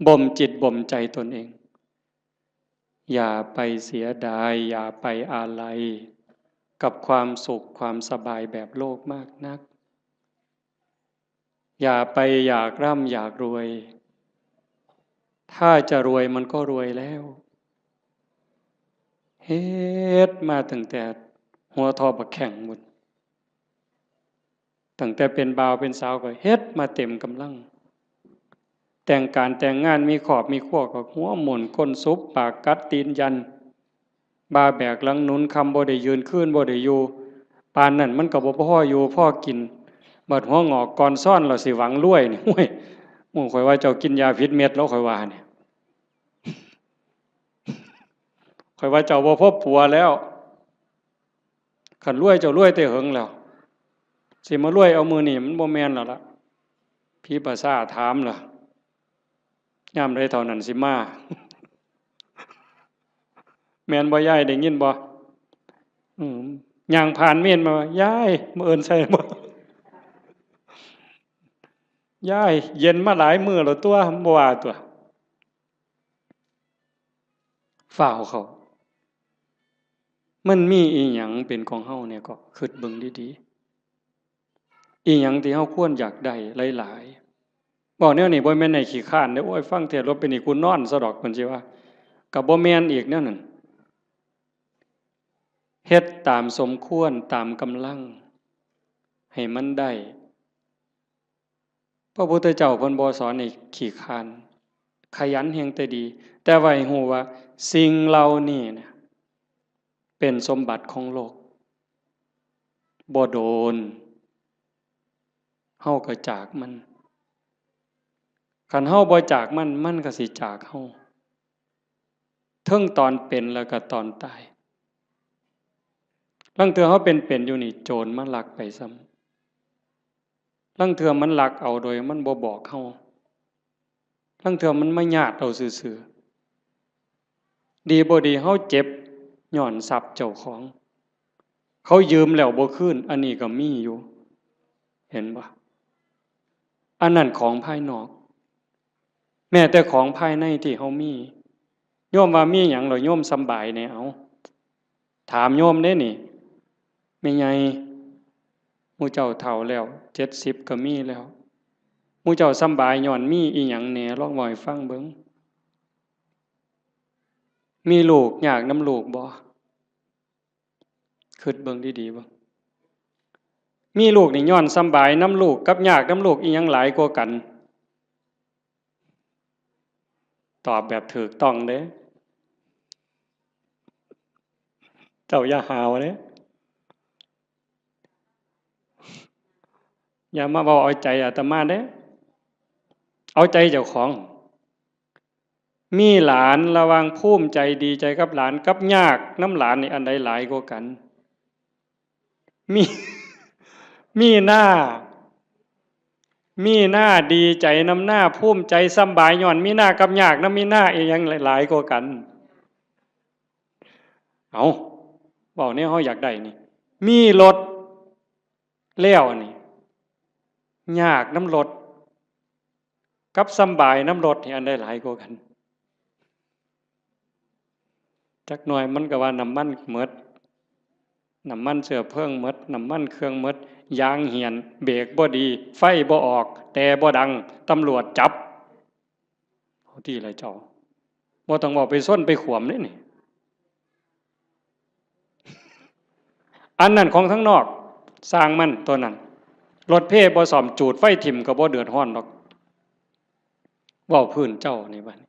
บ่มจิตบ่มใจตนเอง อย่าไปเสียดาย อย่าไปอาลัย กับความสุขความสบายแบบโลกมากนัก อย่าไปอยากร่ำอยากรวย ถ้าจะรวยมันก็รวยแล้ว เฮ็ดมาตั้งแต่หัวทอบักแข้งหมด ตั้งแต่เป็นบ่าวเป็นสาวก็เฮ็ดมาเต็มกำลัง แต่งการแต่งงานมีครอบมีครัวก็หัวหมุนก้นสุบปากกัดตีนยัน บ่าแบกหลังหนุน ค่ำบ่ได้ยืน คืนบ่ได้อยู่ ปานนั้นมันก็บ่พออยู่พอกิน บัดหัวงอกก่อนซ้อน เราสิหวังรวยนี่ ห้วย หมู่ข่อยว่าเจ้ากินยาผิดเม็ดแล้ว ข่อยว่าเนี่ย ข่อยว่าเจ้าบ่พบผัวแล้ว คันรวยเจ้ารวยแต่เหิงแล้ว สิมารวยเอามื้อนี้มันบ่แม่นแล้วล่ะ ผีป่าช้าถามล่ะ ยามใดเท่านั้นสิมา แม่นบ่ยาย ได้ยินบ่ อืม ย่างผ่านเมนมาว่า ยาย มื้ออื่นใส่บ่ ยาย เย็นมาหลายมื้อแล้วตัว บ่ว่าตัว ฟ้าวเขา มันมีอีหยังเป็นของเฮาเนี่ยก็คิดเบิ่งดีๆ อีหยังที่เฮาควรอยากได้หลายๆ บอกแนวนี้บ่แม่นให้ขี้คร้านเด้อ โอ้ย ฟังเทศน์แล้วเป็นนี่กูนอนซะดอก เพิ่นสิว่า ก็บ่แม่นอีกแนวนั้น เฮ็ดตามสมควร ตามกำลัง ให้มันได้ พระพุทธเจ้าเพิ่นบ่สอนให้ขี้คร้าน ขยันแฮงแต่ดี แต่ว่าให้ฮู้ว่าสิ่งเหล่านี้นะ เป็นสมบัติของโลก บ่โดน เฮาก็จากมัน คันเฮาบ่จากมัน มันก็สิจากเฮา เทิงตอนเป็นแล้วก็ตอนตาย ลางเทื่อเฮาเป็นๆ อยู่นี่ โจรมาลักไปซ้ำ ลางเทื่อมันลักเอาโดยมันบ่บอกเฮา ลางเทื่อมันมาญาติเอาซื่อๆ ดีบ่ดีเฮาเจ็บย้อนทรัพย์เจ้าของ เขายืมแล้วบ่คืน อันนี้ก็มีอยู่ เห็นบ่ อันนั้นของภายนอก แม้แต่ของภายในที่เฮามี โยมว่ามีหยังเหรอ โยมสำบายแหน่ เอา ถามโยมเด้นี่ แม่ใหญ่ หมู่เจ้าเฒ่าแล้ว เจ็ดสิบก็มีแล้ว หมู่เจ้าสำบายย้อนมีอีหยังแหน่ ลองเว้าให้ฟังเบิ่ง มีลูกยากนำลูกบ่ คิดเบิ่งดีๆ เบิ่ง มีลูกนี่ย้อนสำบายนำลูกกับยากนำลูก อีหยังหลายกว่ากัน ตอบแบบถูกต้องเด้ เจ้าอย่าหาวเด้ อย่ามาเว้าเอาใจอาตมาเด้ เอาใจเจ้าของ มีหลาน ระหว่างภูมิใจดีใจกับหลานกับยากนำหลานนี่ อันใดหลายกว่ากัน มี มีหน้า มีหน้าดีใจนำหน้า ภูมิใจสำบายย้อนมีหน้ากับยากนำมีหน้า อีหยังหลายกว่ากัน เอา เว้าแนวเฮาอยากได้นี่ มีรถแล้วนี่ ยากนำรถ กับสำบายนำรถนี่ อันใดหลายกว่ากัน จักหน่อยมันก็ว่าน้ำมันหมด น้ำมันเชื้อเพลิงหมด น้ำมันเครื่องหมด ยางเหี่ยน เบรกบ่ดี ไฟบ่ออก แต่บ่ดัง ตำรวจจับ เอาติล่ะเจ้า บ่ต้องเว้าไปชนไปขวมเด้นี่ อันนั้นของทางนอก ซ่างมันตัวนั้น รถเพบ่ซ่อม จูดไฟถิ่มก็บ่เดือดร้อนดอก เว้าพื้นเจ้านี่บัดนี้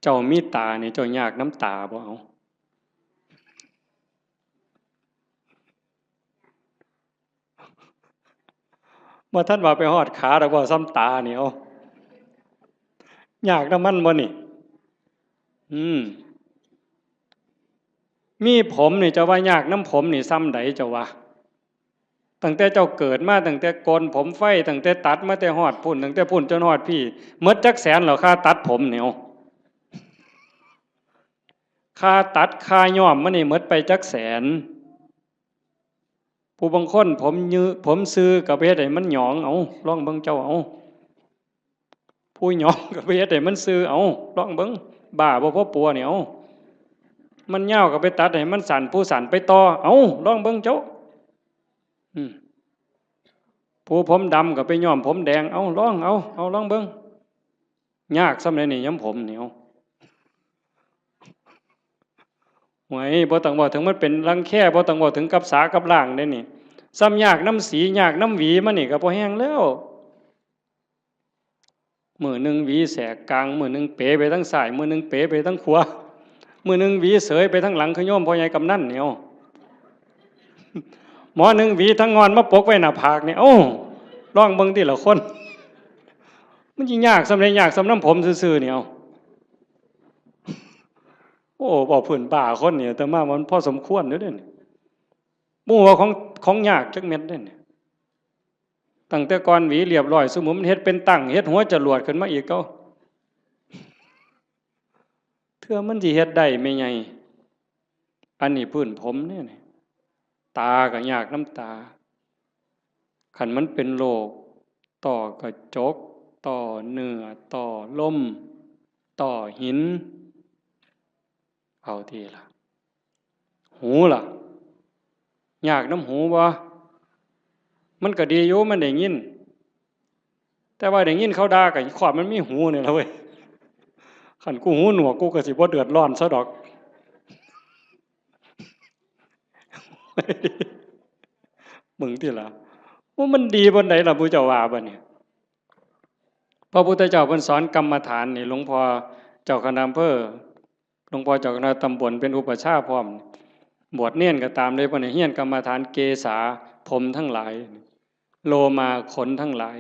เจ้ามีตานี่ เจ้ายากนำตาบ่ เอา บ่ทันว่าไปฮอดขาดอก เว้าส่ำตานี่ เอา ยากนำมันบ่นี่ อืม มีผมนี่ เจ้าว่ายากนำผมนี่ส่ำใด เจ้าว่า ตั้งแต่เจ้าเกิดมา ตั้งแต่โกนผมไฟ ตั้งแต่ตัดมาแต่ฮอดพุ้น ตั้งแต่พุ้นจนฮอดพี้ หมดจักแสนแล้ว ค่าตัดผมนี่ เอา ค่าตัดค่าย้อมมันนี่หมดไปจักแสน ผู้บางคนผมยือ ผมซื่อก็ไปเฮ็ดให้มันหยอง เอา ลองเบิ่งเจ้า เอา ผู้หยองก็ไปเฮ็ดให้มันซื่อ เอา ลองเบิ่ง บ้าบ่พอปัวนี่ เอา มันยาวก็ไปตัดให้มันสั้น ผู้สั้นไปต่อ เอา ลองเบิ่งเจ้า อืม ผู้ผมดำก็ไปย้อมผมแดง เอา ลอง เอา เอา ลองเบิ่ง ยากส่ำใดนี่ ย้อมผมนี่ เอา โอ้ย บ่ต้องเว้าถึงมันเป็นรังแค บ่ต้องเว้าถึงกับสากับล้างเด้นี่ ส่ำยากนำสี ยากนำหวีมันนี่ก็พอแฮงแล้ว มื้อหนึ่งหวีแสกกลาง มื้อหนึ่งเป๋ไปทางซ้าย มื้อหนึ่งเป๋ไปทางขวา มื้อหนึ่งหวีเสยไปทางหลัง คือโยมพ่อใหญ่กำนันนี่ เอา หมอหนึ่งหวีทางงอนมาปกไว้หน้าผากนี่ เอ้า ลองเบิ่งติล่ะคน มันสิยากส่ำใด ยากส่ำนำผมซื่อๆ นี่ เอา โอ้ เว้าพื้นบ้าคนนี่ อาตมาว่ามันพอสมควรอยู่เด้นี่ บ่ฮู้ว่าของ ของยากจักเม็ดเด้นี่ ตั้งแต่ก่อนหวีเรียบร้อย ซุมื้อมันเฮ็ดเป็นตั้ง เฮ็ดหัวจรวดขึ้นมาอีก เอ้า เทื่อมันสิเฮ็ดได้แม่ใหญ่ อันนี้พื้นผมเด้นี่ ตาก็ยากนำตา คันมันเป็นโรคต้อกระจก ต้อเนื้อ ต้อลม ต้อหิน เอาติล่ะ หูล่ะ ยากนำหูบ่ มันก็ดีอยู่ มันได้ยิน แต่ว่าได้ยินเขาด่าก็คอดมันมีหูนี่ล่ะเว้ย คันกูหูหนวกกูก็สิบ่เดือดร้อนซะดอก มึงติล่ะ ว่ามันดีปานใดล่ะ ผู้เจ้าว่าบัดนี้ พระพุทธเจ้าเพิ่นสอนกรรมฐานนี่ หลวงพ่อเจ้าคณะอำเภอ หลวงพ่อเจ้าคณะตำบลเป็นอุปัชฌาย์พร้อม บวชเณรก็ตามเลย เพิ่นให้เฮียนกรรมฐาน เกสา ผมทั้งหลาย โลมา ขนทั้งหลาย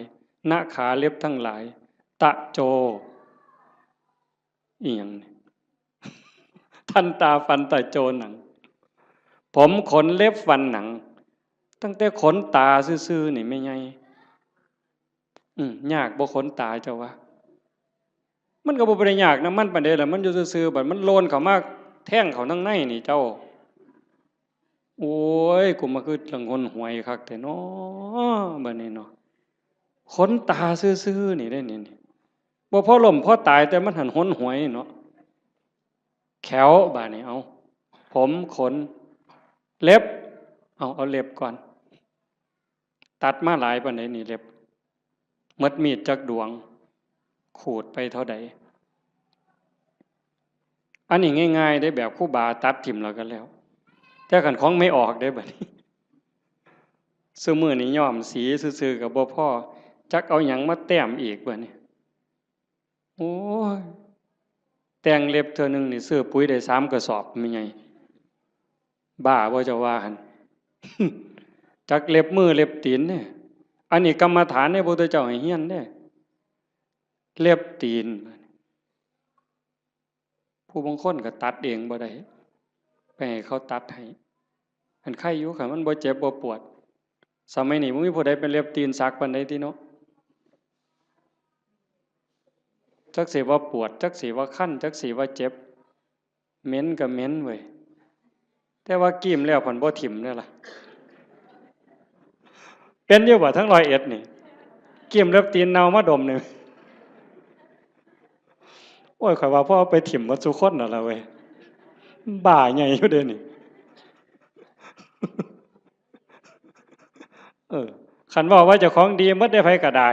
นขา เล็บทั้งหลาย ตะโจ อีหยังนี่ ทันตา ฟัน ตะโจ หนัง ผม ขน เล็บ ฟัน หนัง ตั้งแต่ขนตาซื่อๆนี่แม่ใหญ่ อืม ยากบ่ขนตาเจ้าว่า มันก็บ่ได้ยากนำมันปานใดล่ะ มันอยู่ซื่อๆ บัดมันโลนเข้ามาแทงเข้าทางในนี่เจ้า โอ้ย กูมาคือละงนหวยคักแท้น้อ บัดนี้เนาะ ขนตาซื่อๆนี่ได้นี่ นี่ บ่พอล้มพอตาย แต่มันหั้นหนหวยเนาะ แข้ว บาดนี้ เอา ผม ขน เล็บ เอา เอาเล็บก่อน ตัดมาหลายปานใดนี่เล็บ หมดมีดจักดวง ขูดไปเท่าใด อันนี้ง่ายๆเด้ แบบครูบาตัดถิ่มแล้วก็แล้ว แต่คันของแม่ออกเด้บัดนี้ ซุมื้อนี้ย้อมสีซื่อๆก็บ่พอ จักเอาหยังมาแต้มอีกบัดนี้ โอ้ย แต่งเล็บเทื่อหนึ่งนี่ซื้อปุ๋ยได้สามกระสอบ แม่ใหญ่ บ้าบ่เจ้าว่าหั่น จักเล็บมือเล็บตีนเนี่ย อันนี้กรรมฐานเนี่ย พระพุทธเจ้าให้เฮียนเนี่ย เล็บตีน ผู้บางคนก็ตัดเองบ่ได้ ไปให้เขาตัดให้ อันไคอยู่ คันมันบ่เจ็บบ่ปวด สมัยนี้บ่มีผู้ใดเป็นเล็บตีนสักปานใดติเนาะ จักสิว่าปวด จักสิว่าคัน จักสิว่าเจ็บ เหม็นก็เหม็นเว้ย แต่ว่ากีมแล้วพันบ่ถิ่มเด้อล่ะ เป็นอยู่บ่ทั้งร้อยเอ็ดนี่ กีมเล็บตีนเน่ามาดมนี่ โอ้ย ข้อยว่าพอเอาไปถิ่มหมดซุคนนั่นล่ะเว้ย บ้าใหญ่อยู่เด้นี่ เออ คันเว้าว่าเจ้าของดีหมดได้ ไผก็ได้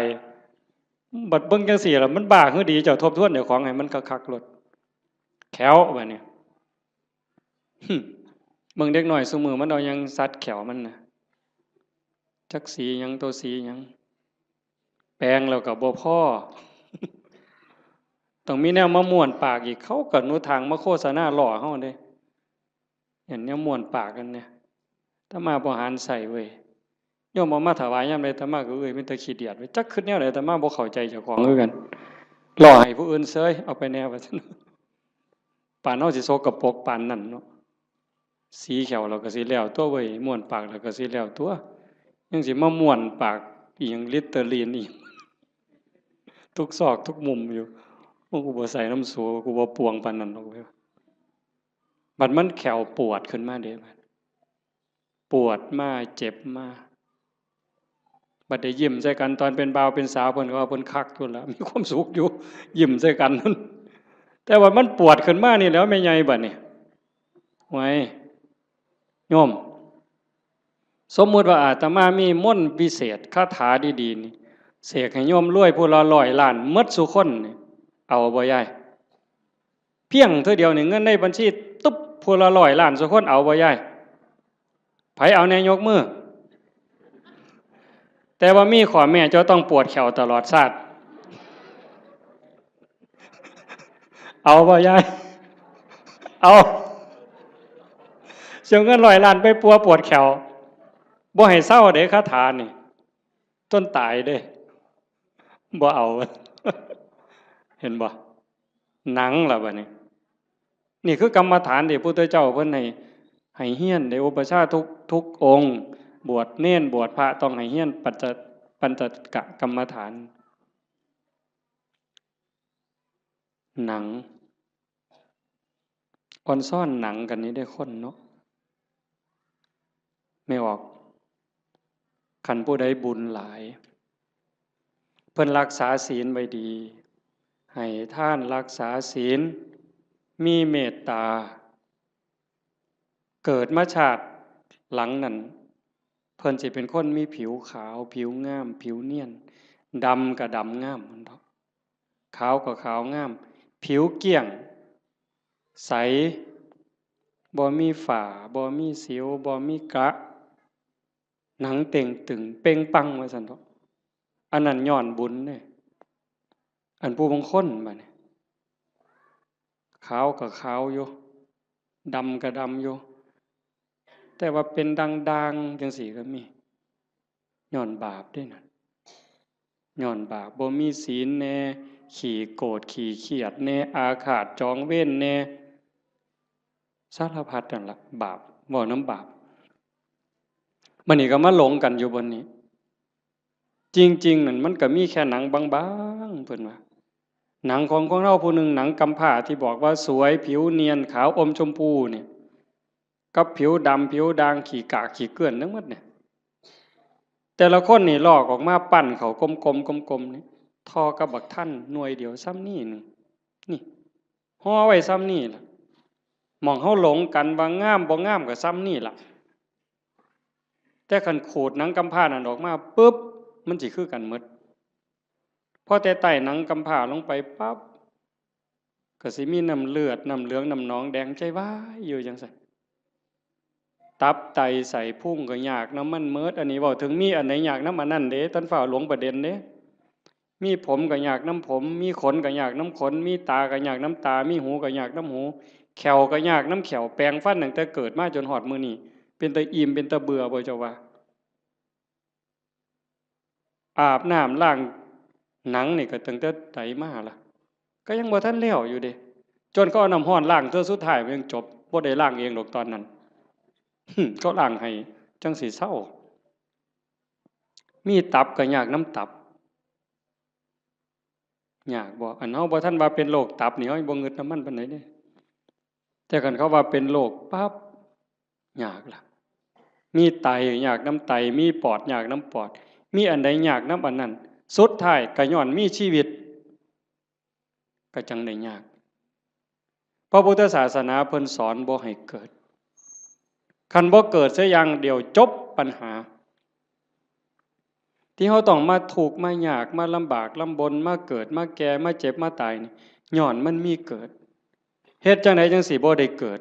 บัดเบิ่งจังซี่ล่ะ มันบ้าคือดี เจ้าทบทวนเจ้าของให้มันคักๆโลด แข้วบัดนี้ หึ เบิ่งเด็กน้อยซุมื้อมันเอาหยังสัดแข้วมันน่ะ จักสีหยัง ตัวสีหยัง แปรงแล้วก็บ่พอ ต้องมีแนวมาม้วนปากอีก เขาก็หนุทางมาโฆษณาล้อเฮาเด้ เห็นแนวม้วนปากกันเนี่ย อาตมาบ่หันใส่เว้ย โยมเอามาถวายยามใด อาตมาก็เอ้ย มีแต่ขี้เดียดเว้ย จักคิดแนวใด อาตมาบ่เข้าใจเจ้าของคือกัน ล้อให้ผู้อื่นเซย เอาไปแนวว่าซั่น ปานเฮาสิสกปรกปานนั้นเนาะ สีแข้วเราก็สิแล้วตัวเว้ย ม้วนปากเราก็สิแล้วตัว ยังสิมาม้วนปากอีหยัง ลิตเตอรีนอีหยัง ทุกซอกทุกมุมอยู่ โอ้ กูบ่ใส่นำสู กูบ่ปวงปานนั้นดอกเว้ย บัดมันแข้วปวดขึ้นมาเด้ บัดปวดมา เจ็บมา บัดได้ยิ้มใส่กัน ตอนเป็นบ่าวเป็นสาว เพิ่นก็ว่าเพิ่นคักอยู่ล่ะ มีความสุขอยู่ ยิ้มใส่กัน แต่ว่ามันปวดขึ้นมานี่แหล้ว แม่ใหญ่บัดนี้ ไว้ โยม สมมุติว่าอาตมามีมนต์วิเศษ คาถาดีๆนี่ เสกให้โยมรวยผู้ละร้อยล้านหมดซุคนนี่ เอาบ่ยาย เพียงเทื่อเดียวนี่ เงินในบัญชีตุ๊บ ผู้ละร้อยล้านซุคน เอาบ่ยาย ไผเอาแน่ยกมือ แต่ว่ามีข้อแม้ เจ้าต้องปวดแข้วตลอดชาติ เอาบ่ยาย เอา เสียเงินร้อยล้านไปปัวปวดแข้ว บ่ให้เซาเด้ คาถานี่ จนตายเด้ บ่เอา เห็นบ่ หนังล่ะบัดนี้ นี่คือกรรมฐานที่พุทธเจ้าเพิ่นให้ ให้เฮียน ได้อุปัชฌาย์ทุก ทุกองค์ บวชเณร บวชพระ ต้องให้เฮียนปัญจ ปัญจกกรรมฐาน หนัง อ่อนซ้อนหนังกันนี่ได้คนเนาะ แม่ออก คันผู้ใดบุญหลาย เพิ่นรักษาศีลไว้ดี ให้ทาน รักษาศีล มีเมตตา เกิดมาชาติหลังนั้น เพิ่นสิเป็นคนมีผิวขาว ผิวงาม ผิวเนียน ดำก็ดำงามมันดอก ขาวก็ขาวงาม ผิวเกลี้ยง ใส บ่มีฝ้า บ่มีสิว บ่มีกระ หนังเต่งตึง เป่งปัง ว่าซั่นเถาะ อันนั้นย้อนบุญเด้ อันผู้บางคนบัดนี้ ขาวก็ขาวอยู่ ดำก็ดำอยู่ แต่ว่าเป็นด่างๆจังซี้ก็มี ย้อนบาปเด้นั่น ย้อนบาป บ่มีศีลแน่ ขี้โกรธ ขี้เคียดแน่ อาฆาตจองเวรแน่ สารพัดนั่นล่ะ บาป เว้านำบาป บัดนี้ก็มาหลงกันอยู่บนนี้ จริงๆ นั่นมันก็มีแค่หนังบางๆ เพิ่นว่า หนังของคนเฮาผู้หนึ่ง หนังกำพร้าที่บอกว่าสวย ผิวเนียน ขาวอมชมพูเนี่ย กับผิวดำ ผิวด่าง ขี้กากขี้เกลื่อนทั้งหมดเนี่ย แต่ละคนนี่ลอกออกมาปั้นเข้ากลมๆ กลมๆ นี่ ท่อกับบักทันหน่วยเดียวส่ำนี้หนึ่ง นี่ ห่อไว้ส่ำนี้ล่ะ หม่องเฮาหลงกันว่างามบ่งามก็ส่ำนี้ล่ะ แต่คันขูดหนังกำพร้านั่นออกมาปุ๊บ มันสิคือกันหมด พอแต่ใต้หนังกำพร้าลงไปปั๊บ ก็สิมีน้ำเลือด น้ำเหลือง น้ำหนองแดง ใจวายอยู่จั่งซั้น ตับไตไส้พุงก็ยากนำมันหมด อันนี้เว้าถึงมีอันใดยากนำอันนั้นเด้ ท่านฟ้าวหลงประเด็นเด้ มีผมก็ยากนำผม มีขนก็ยากนำขน มีตาก็ยากนำตา มีหูก็ยากนำหู แข้วก็ยากนำแข้ว แปรงฟันตั้งแต่เกิดมาจนฮอดมื้อนี้ เป็นตาอิ่ม เป็นตาเบื่อบ่เจ้าว่า อาบน้ำล้างหนังนี่ก็ตั้งแต่ใดมาล่ะ ก็ยังบ่ทันแล้วอยู่เด้ จนเขาเอาน้ำร้อนล้างเทื่อสุดท้ายมันยังจบ บ่ได้ล้างเองดอกตอนนั้น เขาล้างให้จั่งสิเซา มีตับก็ยากนำตับ ยากบ่ อันเฮาบ่ทันว่าเป็นโรคตับนี่ เฮายังบ่งึดนำมันปานใดเด้ แต่คันเขาว่าเป็นโรคปั๊บ ยากล่ะ มีไตยากนำไต มีปอดยากนำปอด มีอันใดยากนำอันนั้น สุดท้ายก็ย้อนมีชีวิต ก็จั่งได้ยาก พระพุทธศาสนาเพิ่นสอนบ่ให้เกิด คันบ่เกิดเสียอย่างเดียวจบปัญหา ที่เฮาต้องมาทุกข์มายาก มาลำบากลำบน มาเกิด มาแก่ มาเจ็บ มาตายนี่ ย้อนมันมีเกิด เฮ็ดจั่งใดจั่งสิบ่ได้เกิด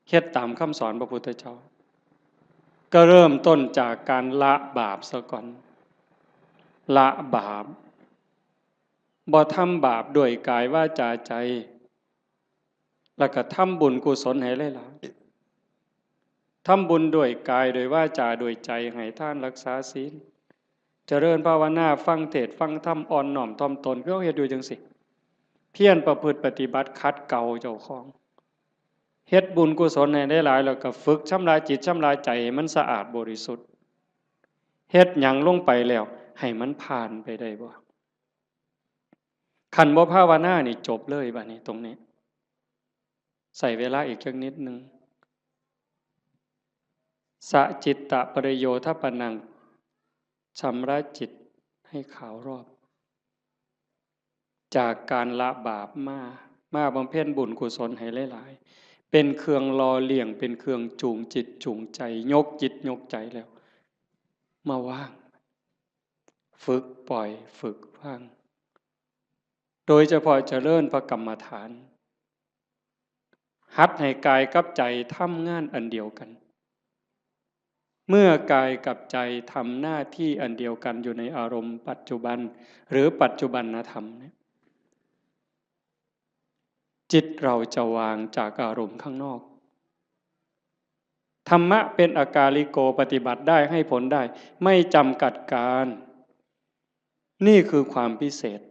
เฮ็ดตามคำสอนพระพุทธเจ้า ก็เริ่มต้นจากการละบาปซะก่อน ละบาป บ่ทำบาปด้วยกายวาจาใจ แล้วก็ทำบุญกุศลให้หลายๆ ทำบุญด้วยกาย ด้วยวาจา ด้วยใจ ให้ทาน รักษาศีล เจริญภาวนา ฟังเทศน์ฟังธรรม อ่อนน้อมถ่อมตน คือเฮาเฮ็ดอยู่จั่งซี้ เพียรประพฤติปฏิบัติ ขัดเกลาเจ้าของ เฮ็ดบุญกุศลให้หลายๆ แล้วก็ฝึกชำระจิตชำระใจให้มันสะอาดบริสุทธิ์ เฮ็ดหยังลงไปแล้ว ให้มันผ่านไปได้บ่ คันบ่ภาวนานี่จบเลยบัดนี้ตรงนี้ ใช้เวลาอีกจักนิดหนึ่ง สะจิตตะปริโยทปนัง ชำระจิตให้ขาวรอบ จากการละบาปมา มาบำเพ็ญบุญกุศลให้หลายๆ เป็นเครื่องหล่อเลี้ยง เป็นเครื่องจูงจิตจูงใจ ยกจิตยกใจแล้ว มาวาง ฝึกปล่อย ฝึกวาง โดยเฉพาะเจริญพระกรรมฐาน หัดให้กายกับใจทำงานอันเดียวกัน เมื่อกายกับใจทำหน้าที่อันเดียวกันอยู่ในอารมณ์ปัจจุบัน หรือปัจจุบันธรรมเนี่ย จิตเราจะวางจากอารมณ์ข้างนอก ธรรมะเป็นอากาลิโก ปฏิบัติได้ ให้ผลได้ ไม่จำกัดการ นี่คือความพิเศษ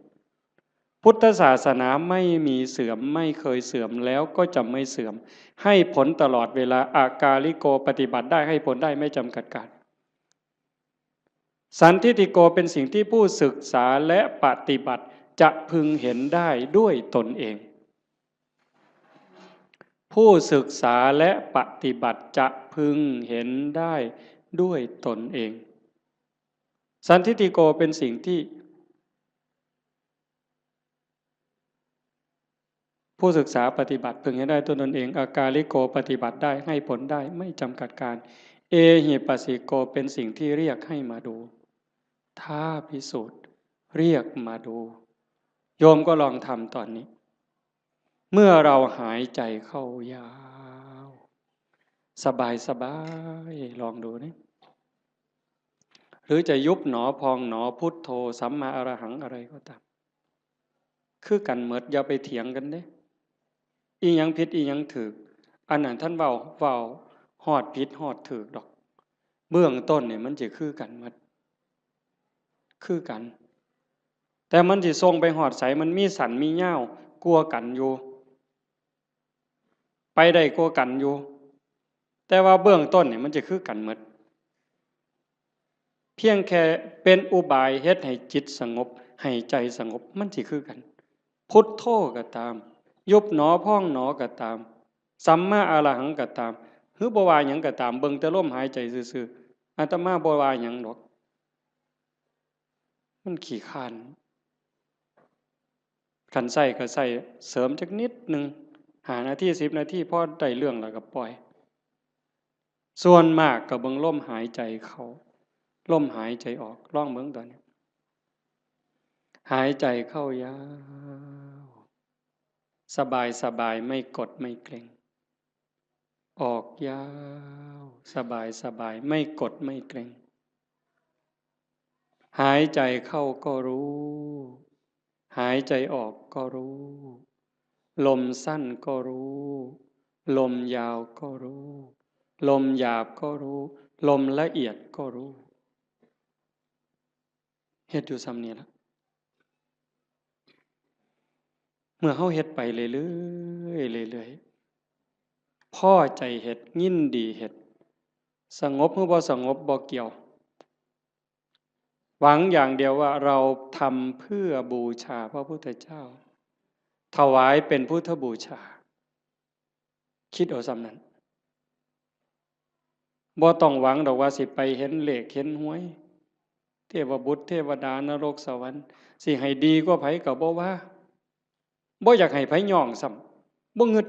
พุทธศาสนาไม่มีเสื่อม ไม่เคยเสื่อม แล้วก็จะไม่เสื่อม ให้ผลตลอดเวลา อากาลิโก ปฏิบัติได้ ให้ผลได้ ไม่จำกัดการ สันทิฏฐิโก เป็นสิ่งที่ผู้ศึกษาและปฏิบัติจะพึงเห็นได้ด้วยตนเอง ผู้ศึกษาและปฏิบัติจะพึงเห็นได้ด้วยตนเอง สันทิฏฐิโก เป็นสิ่งที่ ผู้ศึกษาปฏิบัติพึงเห็นได้ด้วยตนเอง อากาลิโก ปฏิบัติได้ ให้ผลได้ ไม่จำกัดการ เอหิปัสสิโก เป็นสิ่งที่เรียกให้มาดู ท้าพิสูจน์ เรียกมาดู โยมก็ลองทำตอนนี้ เมื่อเราหายใจเข้ายาว สบายสบาย ลองดูนี่ หรือจะยุบหนอพองหนอ พุทโธ สัมมาอรหัง อะไรก็ตาม คือกันหมด อย่าไปเถียงกันเด้ อีหยังผิดอีหยังถูก อันนั้นท่านเว้า เว้าฮอดผิดฮอดถูกดอก เบื้องต้นนี่มันจะคือกันหมด คือกัน แต่มันสิส่งไปฮอดไส มันมีสั้นมียาวกว่ากันอยู่ ไปได้กว่ากันอยู่ แต่ว่าเบื้องต้นนี่มันจะคือกันหมด พียงแค่เป็นอุบายเฮ็ดให้จิตสงบ ให้ใจสงบ มันสิคือกัน พุทโธก็ตาม ยุบหนอพองหนอก็ตาม สัมมาอรหังก็ตาม หรือบ่ว่าหยังก็ตาม เบิ่งแต่ลมหายใจซื่อๆ อาตมาบ่ว่าหยังดอก มันขี้คร้าน คันใช้ก็ใช้เสริมจักนิดหนึ่ง ห้านาที สิบนาที พอได้เรื่องแล้วก็ปล่อย ส่วนมากก็เบิ่งลมหายใจเข้า ลมหายใจออก ลองเบิ่งตอนนี้ หายใจเข้ายาว สบายสบาย ไม่กดไม่เกร็ง ออกยาว สบายสบาย ไม่กดไม่เกร็ง หายใจเข้าก็รู้ หายใจออกก็รู้ ลมสั้นก็รู้ ลมยาวก็รู้ ลมหยาบก็รู้ ลมละเอียดก็รู้ เฮ็ดอยู่ส่ำนี้ล่ะ เมื่อเฮาเฮ็ดไปเรื่อยๆ เรื่อยๆ พอใจเฮ็ด ยินดีเฮ็ด สงบหรือบ่สงบบ่เกี่ยว หวังอย่างเดียวว่าเราทำเพื่อบูชาพระพุทธเจ้า ถวายเป็นพุทธบูชา คิดเอาส่ำนั้น บ่ต้องหวังดอกว่าสิไปเห็นเลขเห็นหวย เทวบุตรเทวดานรกสวรรค์ สิให้ดีกว่าไผก็บ่ว่า บ่อยากให้ไผย่องซ้ำ บ่งึด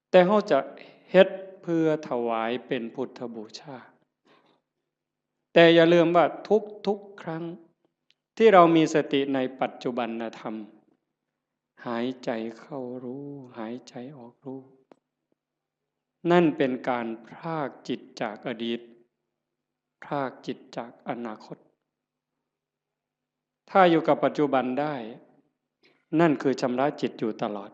แต่เฮาจะเฮ็ดเพื่อถวายเป็นพุทธบูชา แต่อย่าลืมว่าทุกๆ ครั้งที่เรามีสติในปัจจุบันธรรม หายใจเข้ารู้ หายใจออกรู้ นั่นเป็นการพรากจิตจากอดีต พรากจิตจากอนาคต ถ้าอยู่กับปัจจุบันได้ นั่นคือชำระจิตอยู่ตลอด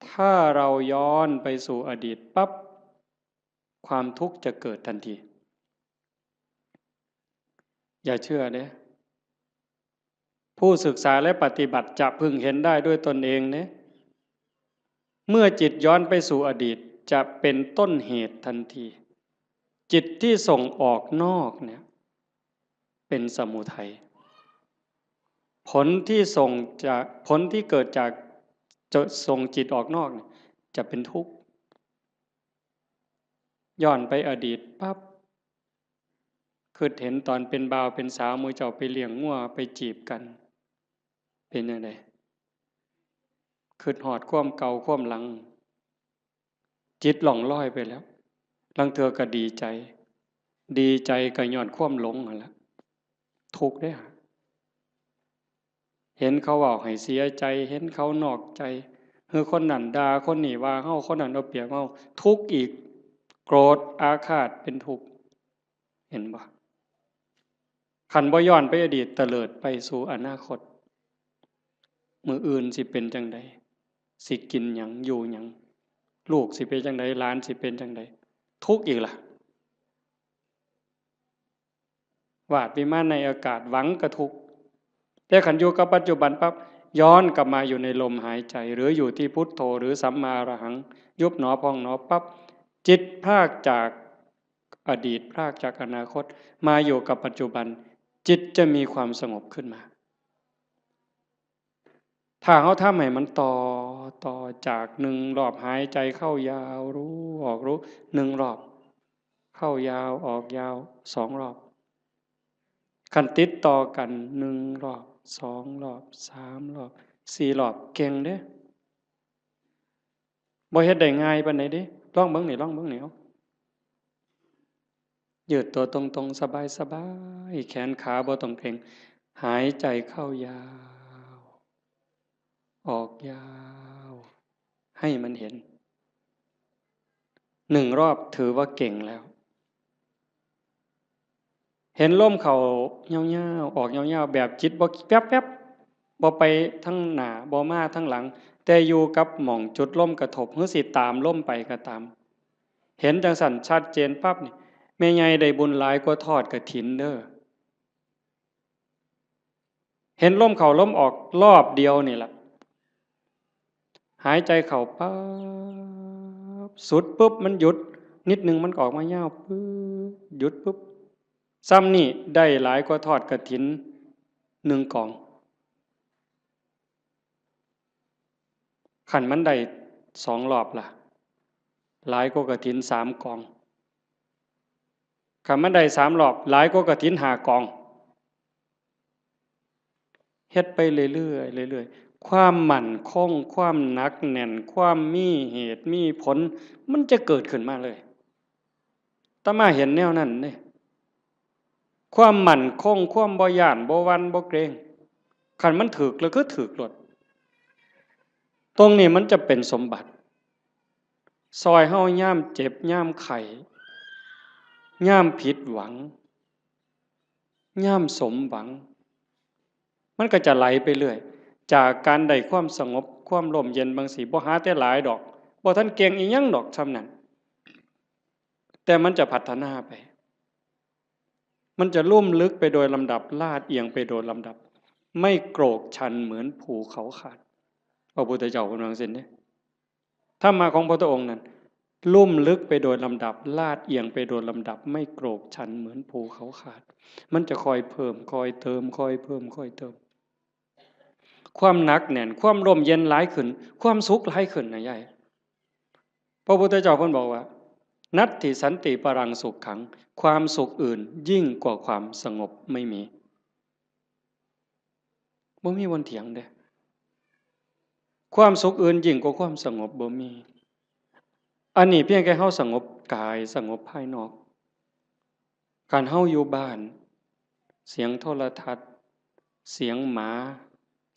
ถ้าเราย้อนไปสู่อดีตปั๊บ ความทุกข์จะเกิดทันที อย่าเชื่อเด้ ผู้ศึกษาและปฏิบัติจะพึงเห็นได้ด้วยตนเองเด้ เมื่อจิตย้อนไปสู่อดีต จะเป็นต้นเหตุทันที จิตที่ส่งออกนอกเนี่ย เป็นสมุทัย ผลที่ส่งจาก ผลที่เกิดจากจะส่งจิตออกนอกเนี่ย จะเป็นทุกข์ ย้อนไปอดีตปั๊บ คิดเห็นตอนเป็นบ่าวเป็นสาว หมู่เจ้าไปเลี้ยงงัวไปจีบกัน เป็นจั่งใด คิดฮอดความเก่าความหลัง จิตล่องลอยไปแล้ว ลางเทื่อก็ดีใจ ดีใจก็ย้อนความหลงนั่นแหละ ทุกข์เด้อ เห็นเขาเว้าให้เสียใจ เห็นเขานอกใจ หรือคนนั้นด่า คนนี้ว่าเฮา คนนั้นเอาเปรียบเฮา ทุกข์อีก โกรธอาฆาตเป็นทุกข์ เห็นบ่ คันบ่ย้อนไปอดีต เตลิดไปสู่อนาคต มื้ออื่นสิเป็นจั่งใด สิกินหยัง อยู่หยัง ลูกสิเป็นจั่งใด หลานสิเป็นจั่งใด ทุกข์อีกล่ะ วาดวิมานในอากาศ หวังก็ทุกข์ แต่คันอยู่กับปัจจุบันปั๊บ ย้อนกลับมาอยู่ในลมหายใจ หรืออยู่ที่พุทโธ หรือสัมมาอรหัง ยุบหนอพองหนอปั๊บ จิตพรากจากอดีต พรากจากอนาคต มาอยู่กับปัจจุบัน จิตจะมีความสงบขึ้นมา ถ้าเฮาทำให้มันต่อ ต่อจากหนึ่งรอบหายใจเข้ายาวรู้ ออกรู้ หนึ่งรอบ เข้ายาว ออกยาว สองรอบ คันติดต่อกัน หนึ่งรอบ สองรอบ สามรอบ สี่รอบ เก่งเด้ บ่เฮ็ดได้ง่ายปานใดเด้ ลองเบิ่งนี่ ลองเบิ่งนี่ เอา ยืดตัวตรงๆ สบายๆ แขนขาบ่ต้องเกร็ง หายใจเข้ายาว ออกยาว ให้มันเห็น หนึ่งรอบถือว่าเก่งแล้ว เห็นลมเข้ายาวๆ ออกยาวๆ แบบจิตบ่แป๊บๆ บ่ไปทางหน้า บ่มาทางหลัง แต่อยู่กับหม่องจุดลมกระทบ หรือสิตามลมไปก็ตาม เห็นจั่งซั้นชัดเจนปั๊บนี่ แม่ใหญ่ได้บุญหลายกว่าทอดกฐินเด้อ เห็นลมเข้าลมออกรอบเดียวนี่ล่ะ หายใจเข้าปั๊บ สุดปุ๊บมันหยุด นิดหนึ่งมันก็ออกมายาวปึ๊บ หยุดปึ๊บ ซ้ำนี่ได้หลายกว่าทอดกฐินหนึ่งกอง คันมันได้สองรอบล่ะ หลายกว่ากฐินสามกอง คันมันได้สามรอบ หลายกว่ากฐินห้ากอง เฮ็ดไปเรื่อยๆ เรื่อยๆ ความมั่นคง ความหนักแน่น ความมีเหตุมีผล มันจะเกิดขึ้นมาเลย อาตมาเห็นแนวนั้นเด้ ความมั่นคง ความบ่ย้าน บ่หวั่น บ่เกรง คันมันถืกแล้วคือถืกโลด ตรงนี้มันจะเป็นสมบัติ ซอยเฮายามเจ็บ ยามไข้ ยามผิดหวัง ยามสมหวัง มันก็จะไหลไปเรื่อย จากการได้ความสงบ ความร่มเย็นบางสิ บ่หาแต่หลายดอก บ่ทันเก่งอีหยังดอกส่ำนั้น แต่มันจะพัฒนาไป มันจะลุ่มลึกไปโดยลำดับ ลาดเอียงไปโดยลำดับ ไม่โกรกชันเหมือนภูเขาขาด พระพุทธเจ้าเพิ่นว่าจั่งซี้เด้ ธรรมะของพระพุทธองค์นั้น ลุ่มลึกไปโดยลำดับ ลาดเอียงไปโดยลำดับ ไม่โกรกชันเหมือนภูเขาขาด มันจะค่อยเพิ่ม ค่อยเติม ค่อยเพิ่ม ค่อยเติม ความหนักแน่น ความร่มเย็นหลายขึ้น ความสุขหลายขึ้นนะยาย พระพุทธเจ้าเพิ่นบอกว่า นัตถิสันติปรังสุขขัง ความสุขอื่นยิ่งกว่าความสงบไม่มี บ่มีวันเถียงเด้ ความสุขอื่นยิ่งกว่าความสงบบ่มี อันนี้เพียงแค่เฮาสงบกาย สงบภายนอก คันเฮาอยู่บ้าน เสียงโทรทัศน์ เสียงหมา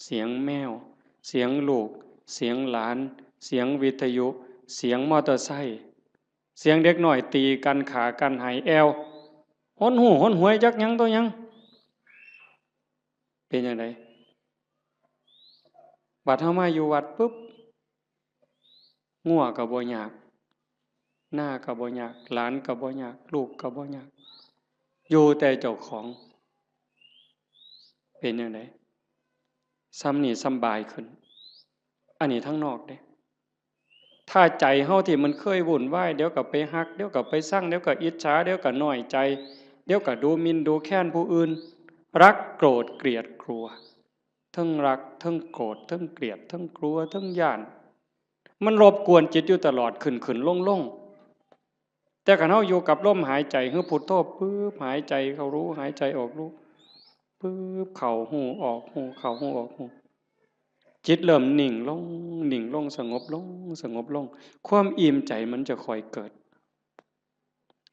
เสียงแมว เสียงลูก เสียงหลาน เสียงวิทยุ เสียงมอเตอร์ไซค์ เสียงเด็กน้อยตีกัน ฆ่ากัน ไห้แอ่ว หนหู้หนหวยจักหยังต่อหยัง เป็นจั่งใด บัดเฮามาอยู่วัดปุ๊บ งัวก็บ่ยาก นาก็บ่ยาก หลานก็บ่ยาก ลูกก็บ่ยาก อยู่แต่เจ้าของ เป็นจั่งใด ส่ำนี้สำบายขึ้น อันนี้ทางนอกเด้ ถ้าใจเฮาที่มันเคยวุ่นวาย เดี๋ยวก็ไปฮัก เดี๋ยวก็ไปซัง เดี๋ยวก็อิจฉา เดี๋ยวก็น้อยใจ เดี๋ยวก็ดูหมิ่นดูแคลนผู้อื่น รักโกรธเกลียดกลัว เทิงรัก เทิงโกรธ เทิงเกลียด เทิงกลัว เทิงย้าน มันรบกวนจิตอยู่ตลอด ขึ้นขึ้นลงลง แต่คันเฮาอยู่กับลมหายใจ คือพุทโธปึ๊บ หายใจเข้ารู้ หายใจออกรู้ ปึ๊บ เข้าฮู้ ออกฮู้ เข้าฮู้ ออกฮู้ จิตเริ่มนิ่งลง นิ่งลง สงบลง สงบลง ความอิ่มใจมันจะค่อยเกิด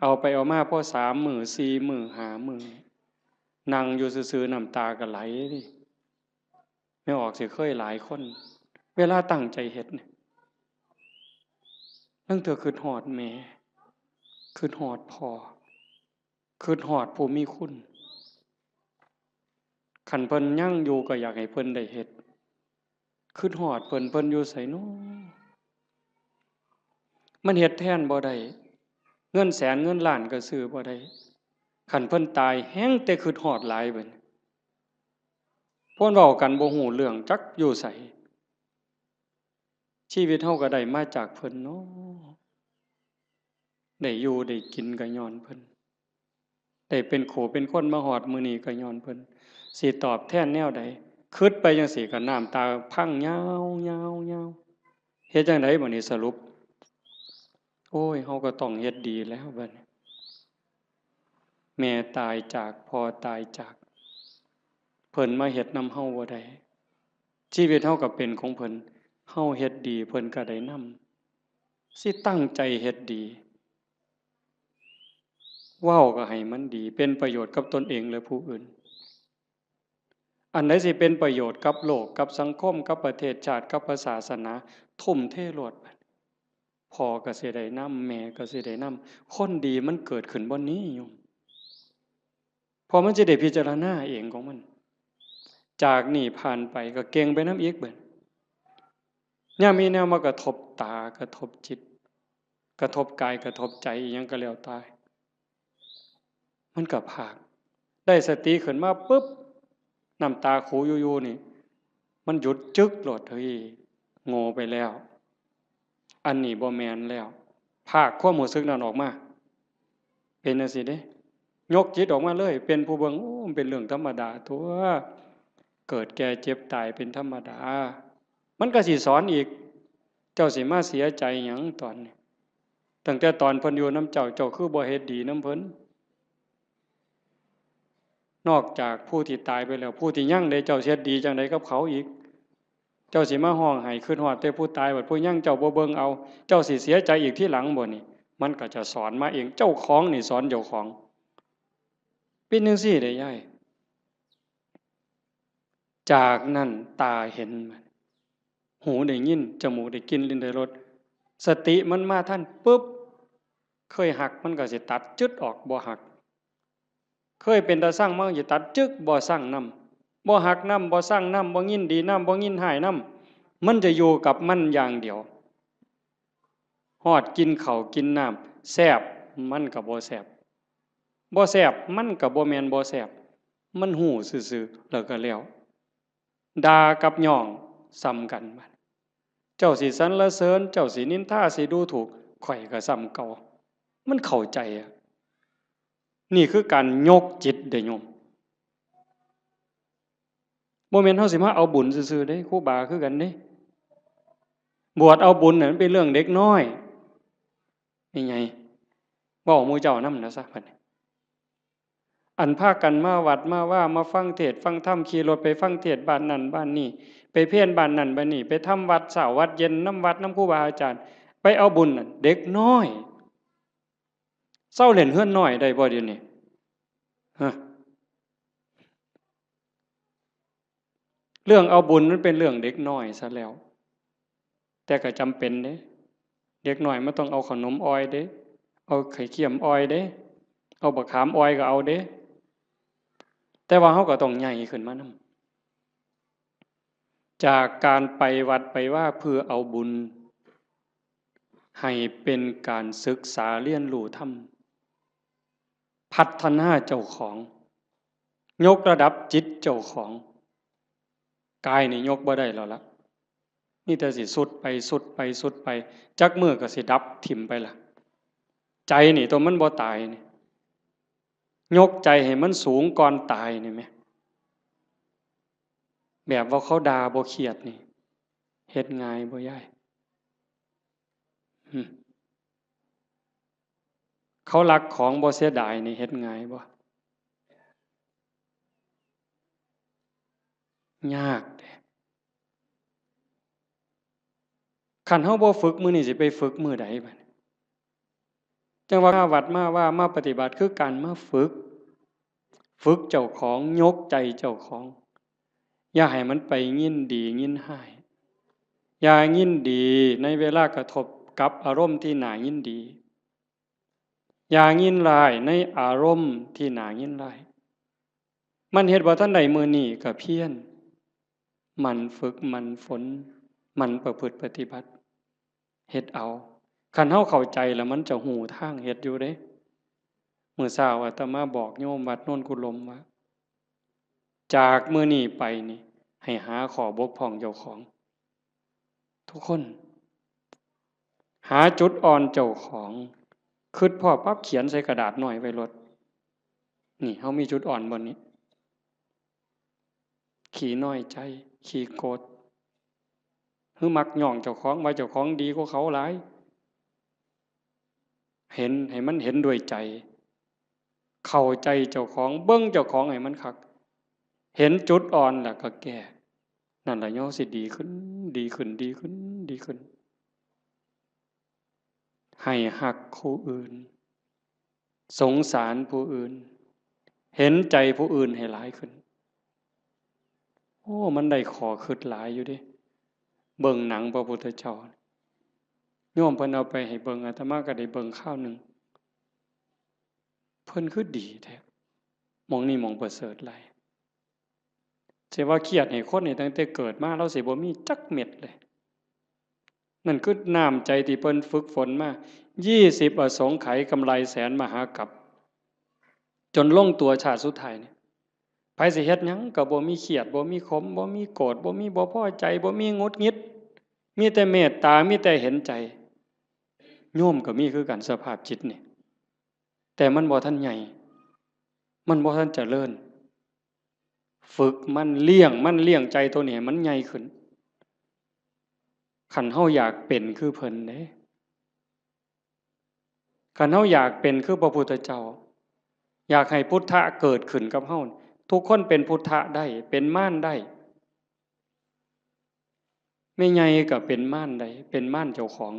เอาไปเอามาพอสามมื้อ สี่มื้อ ห้ามื้อ นั่งอยู่ซื่อๆ น้ำตาก็ไหลเด้ แม่ออกสิเคยหลายคน เวลาตั้งใจเฮ็ดเนี่ย ลางเทื่อคิดฮอดแม่ คิดฮอดพ่อ คิดฮอดผู้มีคุณ คันเพิ่นยังอยู่ก็อยากให้เพิ่นได้เฮ็ด คิดฮอดเพิ่น เพิ่นอยู่ไสน้อ มันเฮ็ดแทนบ่ได้ เงินแสนเงินล้านก็ซื้อบ่ได้ คันเพิ่นตายแฮ่งแต่คิดฮอดหลายบัดนี้ เพิ่นเว้ากันบ่ฮู้เรื่อง จักอยู่ไส ชีวิตเฮาก็ได้มาจากเพิ่นเนาะ ได้อยู่ได้กินก็ย้อนเพิ่น ได้เป็นคู่เป็นคนมาฮอดมื้อนี้ก็ย้อนเพิ่น สิตอบแทนแนวใด คิดไปจั่งซี้ก็น้ำตาพังยาวๆๆ เฮ็ดจั่งใดบัดนี้สรุป โอ้ย เฮาก็ต้องเฮ็ดดีแล้วบัดนี้ แม่ตายจาก พ่อตายจาก เพิ่นมาเฮ็ดนำเฮาบ่ได้ ชีวิตเฮาก็เป็นของเพิ่น เฮาเฮ็ดดี เพิ่นก็ได้นำ สิตั้งใจเฮ็ดดี เว้าก็ให้มันดี เป็นประโยชน์กับตนเองและผู้อื่น อันใดสิเป็นประโยชน์กับโลก กับสังคม กับประเทศชาติ กับพระศาสนา ทุ่มเทโลด พ่อก็สิได้นำ แม่ก็สิได้นำ คนดีมันเกิดขึ้นบ่อนนี้โยม เพราะมันสิได้พิจารณาเองของมัน จากนี้ผ่านไปก็เก่งไปนำอีกบัด ยามมีแนวมากระทบตา กระทบจิต กระทบกาย กระทบใจ อีหยังก็แล้วแต่ มันก็พาก ได้สติขึ้นมาปุ๊บ น้ำตาคูอยู่ๆ นี่ มันหยุดจึ๊กโลด เฮ้ย โง่ไปแล้ว อันนี้บ่แม่นแล้ว พากความรู้สึกนั้นออกมา เป็นจั่งซี้เด้ ยกจิตออกมาเลย เป็นผู้เบิ่ง โอ้ มันเป็นเรื่องธรรมดาตั๊ว เกิดแก่เจ็บตายเป็นธรรมดา มันก็สิสอนอีก เจ้าสิมาเสียใจหยังตอนนี้ ตั้งแต่ตอนเพิ่นอยู่นำเจ้า เจ้าคือบ่เฮ็ดดีนำเพิ่น นอกจากผู้ที่ตายไปแล้ว ผู้ที่ยังเด้ เจ้าสิเฮ็ดดีจั่งใดกับเขาอีก เจ้าสิมาฮ้องไห้คิดฮอดแต่ผู้ตาย บัดผู้ยังเจ้าบ่เบิ่งเอา เจ้าสิเสียใจอีกทีหลังบ่นี่ มันก็จะสอนมาเอง เจ้าของนี่สอนเจ้าของ เป็นจั่งซี้เด้ยาย จากนั้นตาเห็น หูได้ยิน จมูกได้กลิ่น ลิ้นได้รส สติมันมาทันปุ๊บ เคยฮักมันก็สิตัดจึ๊ดออก บ่ฮัก เคยเป็นตาซังมันก็สิตัดจึ๊ก บ่ซังนำ บ่ฮักนำ บ่ซังนำ บ่ยินดีนำ บ่ยินร้ายนำ มันจะอยู่กับมันอย่างเดียว ฮอดกินข้าวกินน้ำ แซ่บ มันก็บ่แซ่บ บ่แซ่บ มันก็บ่แม่นบ่แซ่บ มันฮู้ซื่อๆ แล้วก็แล้ว ด่ากับย้องส่ำกัน บัดเจ้าสิสรรเสริญ เจ้าสินินทา สิดูถูก ข้อยก็ส่ำเก่า มันเข้าใจอะ นี่คือการยกจิตเด้โยม บ่แม่นเฮาสิมาเอาบุญซื่อๆเด้ ครูบาคือกันเด้ บวชเอาบุญน่ะมันเป็นเรื่องเด็กน้อย นี่ไง เว้าหมู่เจ้านำนะซะบัดนี้ อันพากันมาวัดมาวา มาฟังเทศน์ฟังธรรม ขี่รถไปฟังเทศน์บ้านนั่นบ้านนี่ ไปเพลบ้านนั่นบ้านนี่ ไปทำวัดเช้าวัดเย็นนำวัดนำครูบาอาจารย์ ไปเอาบุญน่ะ เด็กน้อย เซาเล่นเฮือนน้อยได้บ่เดี๋ยวนี้ ฮะ เรื่องเอาบุญมันเป็นเรื่องเด็กน้อยซะแล้ว แต่ก็จำเป็นเด้ เด็กน้อยมันต้องเอาขนมอ่อยเด้ เอาไข่เค็มอ่อยเด้ เอาบักขามอ่อยก็เอาเด้ แต่ว่าเฮาก็ต้องใหญ่ขึ้นมานำ จากการไปวัดไปวาเพื่อเอาบุญ ให้เป็นการศึกษาเรียนรู้ธรรม พัฒนาเจ้าของ ยกระดับจิตเจ้าของ กายนี่ยกบ่ได้แล้วละ มีแต่สิทรุดไปทรุดไปทรุดไป จักมื้อก็สิดับถิ่มไปละ ใจนี่ตัวมันบ่ตายนี่ ยกใจให้มันสูงก่อนตายนี่แหม แบบว่าเขาด่าบ่เครียดนี่ เฮ็ดง่ายบ่ยาย อืม เขาลักของบ่เสียดายนี่เฮ็ดง่ายบ่ ยากเด้ คันเฮาบ่ฝึกมื้อนี้สิไปฝึกมื้อใดบัดนี้ จั่งว่ามาวัดมาวา มาปฏิบัติคือการมาฝึก ฝึกเจ้าของ ยกใจเจ้าของ อย่าให้มันไปยินดียินร้าย อย่ายินดีในเวลากระทบกับอารมณ์ที่น่ายินดี อย่ายินร้ายในอารมณ์ที่น่ายินร้าย มันเฮ็ดบ่ทันได้มื้อนี้ก็เพียร หมั่นฝึก หมั่นฝน หมั่นประพฤติปฏิบัติ เฮ็ดเอา คันเฮาเข้าใจแล้วมันจะฮู้ทางเฮ็ดอยู่เด้ มื้อเช้าอาตมาบอกโยมวัดโนนกุลมว่า จากมื้อนี้ไปนี่ ให้หาข้อบกพร่องเจ้าของ ทุกคน หาจุดอ่อนเจ้าของ คิดพ้อปั๊บเขียนใส่กระดาษน้อยไว้โลด นี่ เฮามีจุดอ่อนบ่นี้ ขี้น้อยใจ ขี้โกรธ หรือมักย้องเจ้าของว่าเจ้าของดีกว่าเขาหลาย เห็นให้มันเห็นด้วยใจ เข้าใจเจ้าของ เบิ่งเจ้าของให้มันคัก เห็นจุดอ่อนแล้วก็แก้ นั่นล่ะเฮาสิดีขึ้น ดีขึ้น ดีขึ้น ดีขึ้น ให้ฮักผู้อื่น สงสารผู้อื่น เห็นใจผู้อื่นให้หลายขึ้น โอ้ มันได้ข้อคิดหลายอยู่เด้ เบิ่งหนังพระพุทธเจ้า โยมเพิ่นเอาไปให้เบิ่ง อาตมาก็ได้เบิ่งคราวหนึ่ง เพิ่นคือดีแท้ หม่องนี้หม่องประเสริฐหลาย สิว่าเครียดให้คนนี่ตั้งแต่เกิดมา ลาวสิบ่มีจักเม็ดเลย นั่นคือน้ำใจที่เพิ่นฝึกฝนมา ยี่สิบอสงไขยกำไรแสนมหากัป จนลงตัวชาติสุดท้ายนี่ ไผสิเฮ็ดหยังก็บ่มีเครียด บ่มีขม บ่มีโกรธ บ่มีบ่พอใจ บ่มีหงุดหงิด มีแต่เมตตา มีแต่เห็นใจ โยมก็มีคือกันสภาพจิตนี่ แต่มันบ่ทันใหญ่ มันบ่ทันเจริญ ฝึกมัน เลี้ยงมัน เลี้ยงใจตัวนี้ให้มันใหญ่ขึ้น คันเฮาอยากเป็นคือเพิ่นเด้ คันเฮาอยากเป็นคือพระพุทธเจ้า อยากให้พุทธะเกิดขึ้นกับเฮา ทุกคนเป็นพุทธะได้ เป็นมารได้ แม่ใหญ่ก็เป็นมารได้ เป็นมารเจ้าของ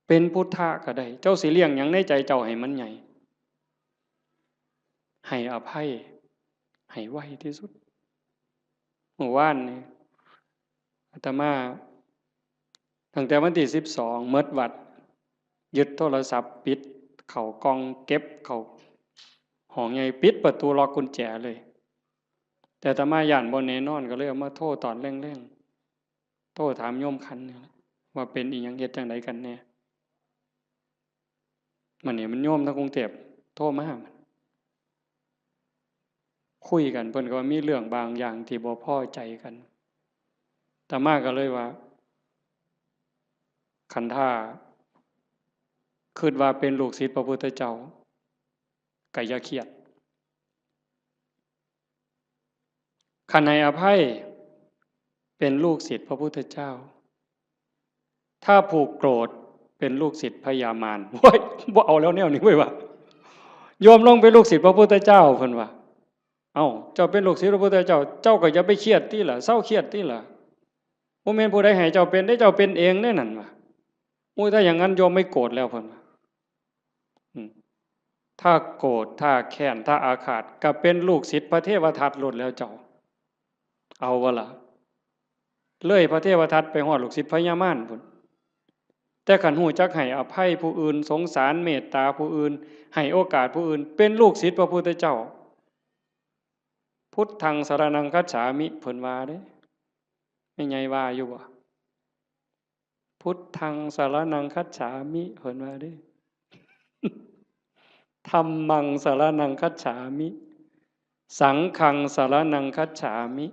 เป็นพุทธะก็ได้ เจ้าสิเลี้ยงหยังในใจเจ้าให้มันใหญ่ ให้อภัย ให้ไวที่สุด เมื่อวานนี่ อาตมา ตั้งแต่วันที่สิบสอง หมดวัด ยึดโทรศัพท์ ปิดเข้ากล่อง เก็บเข้าห้องใหญ่ ปิดประตู ล็อกกุญแจเลย แต่อาตมาย้านบ่แน่นอน ก็เลยเอามาโทรตอนแลงๆ โทรถามโยมคันนี่แหละ ว่าเป็นอีหยัง เฮ็ดจั่งใดกันแน่ มันนี่มันโยมทางกรุงเทพฯ โทรมา คุยกัน เพิ่นก็ว่ามีเรื่องบางอย่างที่บ่พอใจกัน อาตมาก็เลยว่า คันถ้าคิดว่าเป็นลูกศิษย์พระพุทธเจ้า ก็อย่าเครียด คันให้อภัย เป็นลูกศิษย์พระพุทธเจ้า ถ้าผูกโกรธ เป็นลูกศิษย์พญามาร โอ้ย บ่เอาแล้วแนวนี้เว้ยว่ะ โยมลงเป็นลูกศิษย์พระพุทธเจ้า เพิ่นว่า เอ้า เจ้าเป็นลูกศิษย์พระพุทธเจ้า เจ้าก็อย่าไปเครียดติล่ะ เซาเครียดติล่ะ บ่แม่นผู้ใดให้เจ้าเป็นเด้ เจ้าเป็นเองเด้นั่นว่ะ โอ้ย ถ้าอย่างนั้นโยมไม่โกรธแล้ว เพิ่นว่า อืม ถ้าโกรธ ถ้าแค้น ถ้าอาฆาต ก็เป็นลูกศิษย์พระเทวทัตโลดแล้วเจ้า เอาบ่ล่ะ เลยพระเทวทัตไปฮอดลูกศิษย์พญามารพุ้น แต่คันฮู้จักให้อภัยผู้อื่น สงสารเมตตาผู้อื่น ให้โอกาสผู้อื่น เป็นลูกศิษย์พระพุทธเจ้า พุทธังสรณังคัจฉามิ เพิ่นว่าเด้ แม่ใหญ่ว่าอยู่บ่ พุทธังสรณังคัจฉามิ เพิ่นว่าเด้ ธัมมังสรณังคัจฉามิ สังฆังสรณังคัจฉามิ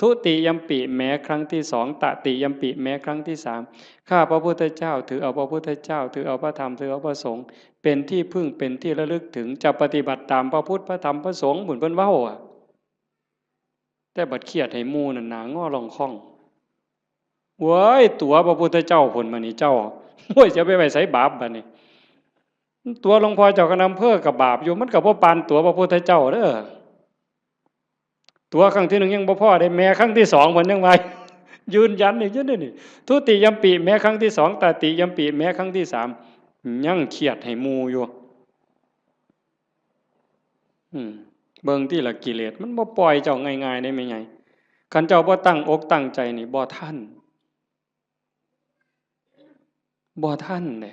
ทุติยัมปิ แม้ครั้งที่สอง ตติยัมปิ แม้ครั้งที่สาม ข้าพระพุทธเจ้าถือเอาพระพุทธเจ้า ถือเอาพระธรรม ถือเอาพระสงฆ์ เป็นที่พึ่ง เป็นที่ระลึกถึง จะปฏิบัติตามพระพุทธ พระธรรม พระสงฆ์ พุ้นเพิ่นเว้าอะ แต่บัดเครียดให้หมู่นั่นหน้างอล่องค่อง เว้ย ตั๋วพระพุทธเจ้าพุ้นมานี่เจ้า โอ้ย จะไปไว้ไสบาปบัดนี้ ตั๋วหลวงพ่อเจ้าคณะอำเภอก็บาปอยู่ มันก็บ่ปานตั๋วพระพุทธเจ้าเด้อ ตั๋วครั้งที่หนึ่งยังบ่พอเด้ แม้ครั้งที่สองเพิ่นยังว่า ยืนยันอีกอยู่เด้นี่ ทุติยัมปิ แม้ครั้งที่สอง ตติยัมปิ แม้ครั้งที่สาม ยังเครียดให้หมู่อยู่ อืม เบิ่งติล่ะ กิเลสมันบ่ปล่อยเจ้าง่ายๆเด้แม่ใหญ่ คันเจ้าบ่ตั้งอกตั้งใจนี่ บ่ทัน บ่ทันเด้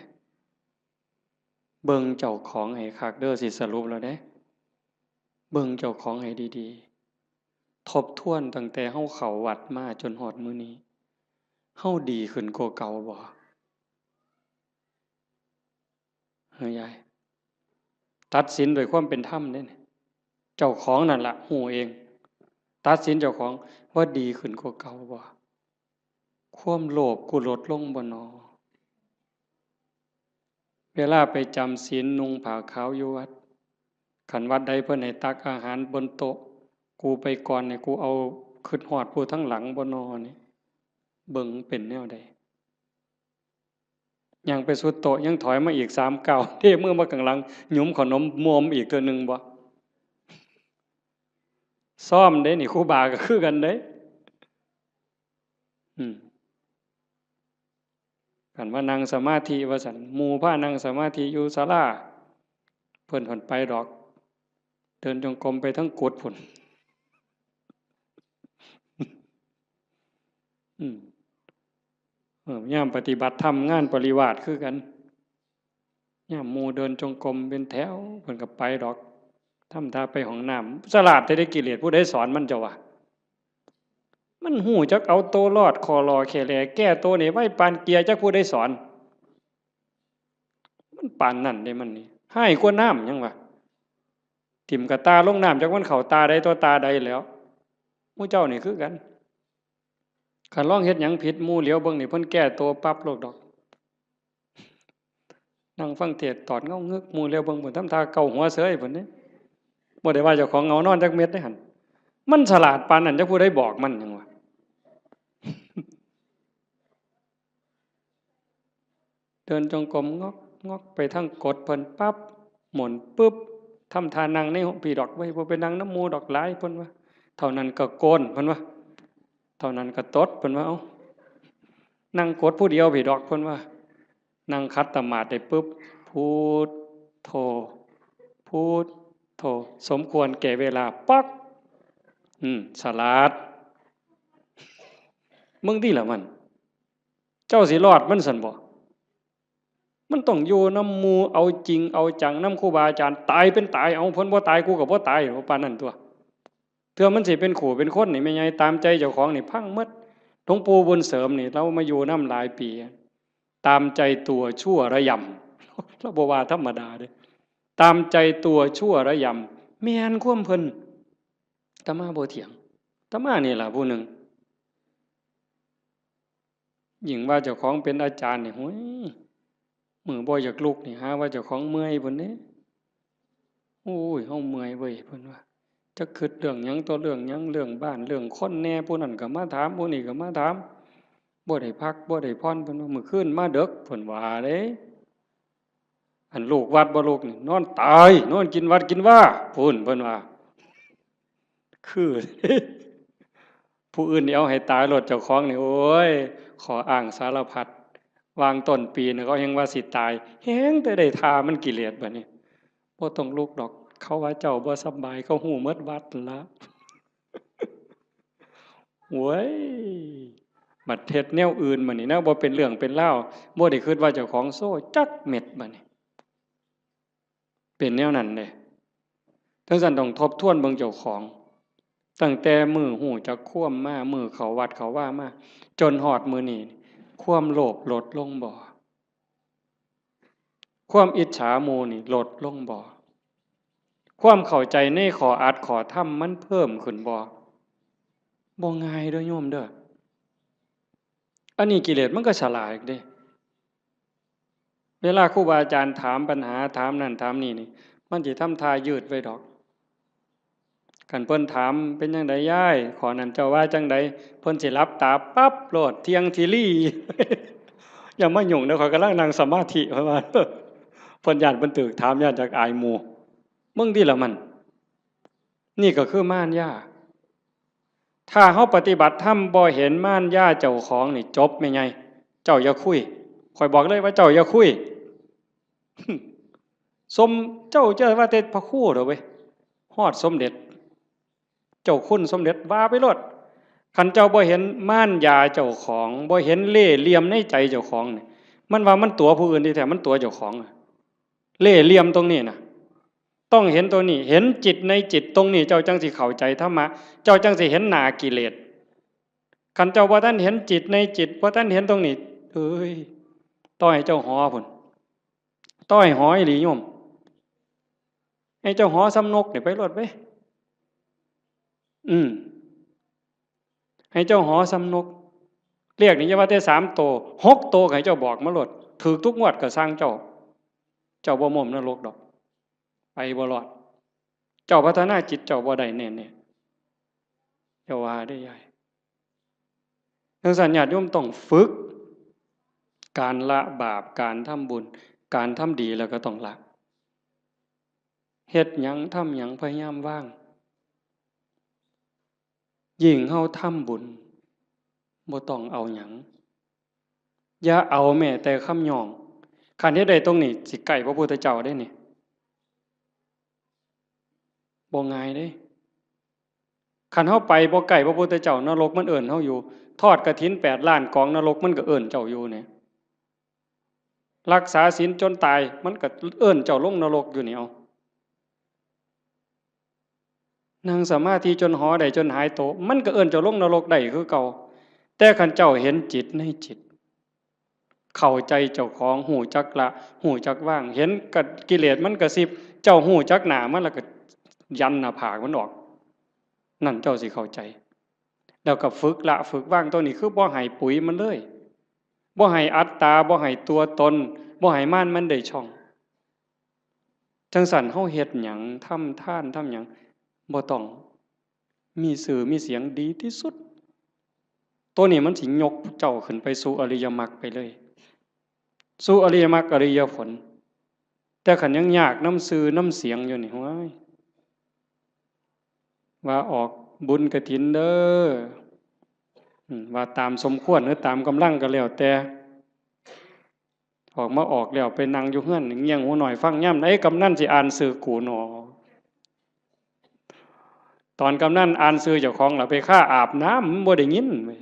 เบิ่งเจ้าของให้คักเด้อ สิสรุปแล้วเด้ เบิ่งเจ้าของให้ดีๆ ทบทวนตั้งแต่เฮาเข้าวัดมาจนฮอดมื้อนี้ เฮาดีขึ้นกว่าเก่าบ่ เฮ้ยยาย ตัดสินด้วยความเป็นธรรมเด้นี่ เจ้าของนั่นล่ะฮู้เอง ตัดสินเจ้าของว่าดีขึ้นกว่าเก่าบ่ ความโลภกูลดลงบ่น้อ เวลาไปจำศีลนุ่งผ้าขาวอยู่วัด คันวัดใดเพิ่นให้ตักอาหารบนโต๊ะ กูไปก่อนนี่ กูเอา คิดฮอดผู้ทางหลังบ่น้อนี่ เบิ่งเป็นแนวใด ย่างไปสุดโต๊ะ ยังถอยมาอีกสามก้าว เทมือมาข้างหลัง หยุมขนมมอมอีกเทื่อหนึ่งบ่ ซ้อมเด้นี่ ครูบาก็คือกันเด้ อืม คันว่านั่งสมาธิว่าซั่น หมู่พานั่งสมาธิอยู่ศาลา เพิ่นผ่อนไปดอก เดินจงกรมไปทั้งกุฏิพุ้น อืม เออ ยามปฏิบัติธรรมงานปริวาสคือกัน ยามหมู่เดินจงกรมเป็นแถว เพิ่นก็ไปดอก ทำท่าไปห้องน้ำ ฉลาดแท้เด้ กิเลสผู้ใดสอนมันเจ้าวะ มันฮู้จักเอาตัวรอด ข้อหล่อแค่แหล่แก้ตัวนี่ไวปานเกียร์ จักผู้ใดสอน มันปานนั้นเด้มันนี่ ฮ้ายกว่าน้ำหยังวะ ถิ่มกะตาลงน้ำ จักมันเข้าตาใดต่อตาใดแล้ว หมู่เจ้านี่คือกัน คันลองเฮ็ดหยังผิดหมู่เหลียวเบิ่งนี่เพิ่นแก้ตัวปั๊บโลดดอก นั่งฟังเทศน์ตอดเงางึก หมู่เหลียวเบิ่งพุ้น ทำท่าเกาหัวเสยพุ้นเด้ บ่ได้ว่าเจ้าของเหงานอนจักเม็ดเด้หั่น มันฉลาดปานนั้น จักผู้ใดบอกมันหยังวะ เดินจงกรมงอกงอกไปทางกดเพิ่นปั๊บ หมุนปึ๊บ ทำท่านั่งในห้องพี้ดอกเว้ย บ่ไปนั่งนำหมู่ดอกหลายเพิ่นว่า เท่านั้นก็โกนเพิ่นว่า เท่านั้นก็ตดเพิ่นว่า เอ้า นั่งกดผู้เดียวพี้ดอกเพิ่นว่า นั่งขัดสมาธิได้ปึ๊บ พุทโธ พุทโธ สมควรแก่เวลา ป๊อก อืม ฉลาด มึงติล่ะมัน เจ้าสิรอดมันซั้นบ่ มันต้องอยู่นำหมู่ เอาจริงเอาจังนำครูบาอาจารย์ ตายเป็นตาย เอา เพิ่นบ่ตาย กูก็บ่ตาย ว่าปานนั้นตั่ว เทื่อมันสิเป็นคู่เป็นคนนี่ แม่ใหญ่ ตามใจเจ้าของนี่พังหมด หลวงปู่บุญเสริมนี่ ลาวมาอยู่นำหลายปี ตามใจตัวชั่วระยำ ลาวบ่ว่าธรรมดาเด้ ตามใจตัวชั่วระยำ แม่นความเพิ่น อาตมาบ่เถียง อาตมานี่ล่ะผู้หนึ่ง ยิ่งว่าเจ้าของเป็นอาจารย์นี่ โอ้ย มื้อบ่อยากลุกนี่ หาว่าเจ้าของเมื่อยพุ้นเด้ โอ้ย เฮาเมื่อยเว้ย เพิ่นว่า จักคิดเรื่องหยังต่อเรื่องหยัง เรื่องบ้าน เรื่องคนแหน่ ผู้นั้นก็มาถาม ผู้นี้ก็มาถาม บ่ได้พัก บ่ได้ผ่อน เพิ่นว่า มื้อคืนมาดึก เพิ่นว่าเด้ อันลูกวัดบ่ลูกนี่ นอนตาย นอนกินวัดกินวา พุ้น เพิ่นว่า คือ ผู้อื่นนี่เอาให้ตายโลด เจ้าของนี่ โอ้ย ข้ออ้างสารพัด วางต้นปีนี่เขาแฮ่งว่าสิตาย แฮ่งแต่ได้ท่ามันกิเลสบัดนี้ บ่ต้องลุกดอก เขาว่าเจ้าบ่สำบาย เขาฮู้หมดวัดนั่นละ โว้ย บัดเฮ็ดแนวอื่นบัดนี้ แนวบ่เป็นเรื่องเป็นราว บ่ได้คิดว่าเจ้าของโซ่จักเม็ดบัดนี้ เป็นแนวนั้นเด้ จั่งซั้นต้องทบทวนเบิ่งเจ้าของ ตั้งแต่มื้อฮู้จักความมา มื้อเข้าวัดเข้าวามา จนฮอดมื้อนี้ ความโลภลดลงบ่ ความอิจฉาหมู่นี่ลดลงบ่ ความเข้าใจในข้ออัดข้อธรรมมันเพิ่มขึ้นบ่ บ่ง่ายเด้อโยมเด้อ อันนี้กิเลสมันก็ฉลาดเด้ เวลาครูบาอาจารย์ถามปัญหา ถามนั่นถามนี่นี่ มันสิทำท่ายืดไว้ดอก คันเพิ่นถาม เป็นจั่งใดยาย ข้อนั้นเจ้าว่าจั่งใด เพิ่นสิหลับตาปั๊บโลด เที่ยงทีรี อย่ามายุ่งเด้อ ข้อยกำลังนั่งสมาธิ เพิ่นว่า เพิ่นย้านเพิ่นถูกถาม ย้านจักอายหมู่ มึงติล่ะมัน นี่ก็คือมารยา ถ้าเฮาปฏิบัติธรรมบ่เห็นมารยาเจ้าของนี่จบแม่ใหญ่ เจ้าอย่าคุย ข้อยบอกเลยว่าเจ้าอย่าคุย สม เจ้าจะว่าแต่พระครูเด้อเว้ย ฮอดสมเด็จ เจ้าคุณสมเด็จว่าไปโลด คันเจ้าบ่เห็นมารยาเจ้าของ บ่เห็นเล่ห์เหลี่ยมในใจเจ้าของนี่ มันว่ามันตั๋วผู้อื่นที่แท้มันตั๋วเจ้าของอะ เล่ห์เหลี่ยมตรงนี้นะ ต้องเห็นตัวนี้ เห็นจิตในจิตตรงนี้ เจ้าจั่งสิเข้าใจธรรมะ เจ้าจั่งสิเห็นหน้ากิเลส คันเจ้าบ่ทันเห็นจิตในจิต บ่ทันเห็นตรงนี้ เอ้ย ต่อให้เจ้าหอพุ้น ต่อให้หออีหลีโยม ให้เจ้าหอส่ำนกนี่ไปโลดเว้ย อืม ให้เจ้าหอส่ำนก เลขนี่อย่าว่าแต่สามโต หกโตก็ให้เจ้าบอกมาโลด ถูกทุกงวดก็ซ่างเจ้า เจ้าบ่ม้มนรกดอก ไปบ่รอด เจ้าพัฒนาจิตเจ้าบ่ได้แน่ๆ อย่าว่าเด้อยาย จั่งซั้นญาติโยมต้องฝึก การละบาป การทำบุญ การทำดีแล้วก็ต้องละ เฮ็ดหยังทำหยังพยายามวาง ยิ่งเฮาทำบุญ บ่ต้องเอาหยัง อย่าเอาแม้แต่คำย่อง คันเฮ็ดได้ตรงนี้ สิใกล้พระพุทธเจ้าเด้นี่ บ่ง่ายเด้ คันเฮาไปบ่ใกล้พระพุทธเจ้า นรกมันเอิ้นเฮาอยู่ ทอดกฐินแปดล้านกอง นรกมันก็เอิ้นเจ้าอยู่นี่ รักษาศีลจนตาย มันก็เอิ้นเจ้าลงนรกอยู่นี่ เอา นั่งสมาธิจนหอได้จนหายโต มันก็เอิ้นเจ้าลงนรกได้คือเก่า แต่คันเจ้าเห็นจิตในจิต เข้าใจเจ้าของ ฮู้จักละ ฮู้จักวาง เห็นกะ กิเลสมันกระซิบ เจ้าฮู้จักหน้ามันแล้วก็ยันหน้าผากมันออก นั่นเจ้าสิเข้าใจ แล้วก็ฝึกละฝึกวาง ตัวนี้คือบ่ให้ปุ๋ยมันเลย บ่ให้อัตตา บ่ให้ตัวตน บ่ให้มารมันได้ช่อง จั่งซั้นเฮาเฮ็ดหยัง ทำทาน ทำหยัง บ่ต้องมีชื่อมีเสียง ดีที่สุด ตัวนี้มันสิยกเจ้าขึ้นไปสู่อริยมรรคไปเลย สู่อริยมรรคอริยผล แต่คันยังยากนำชื่อนำเสียงอยู่นี่ โอ้ย ว่าออกบุญกฐินเด้อ อืม ว่าตามสมควรหรือตามกำลังก็แล้วแต่ ออกมาออกแล้วไปนั่งอยู่เฮือนเงี่ยงหูน้อยฟัง ยามใดกำนันสิอ่านชื่อกูหนอ ตอนกำนันอ่านชื่อเจ้าของแล้วไปคาอาบน้ำ มันบ่ได้ยินเว้ย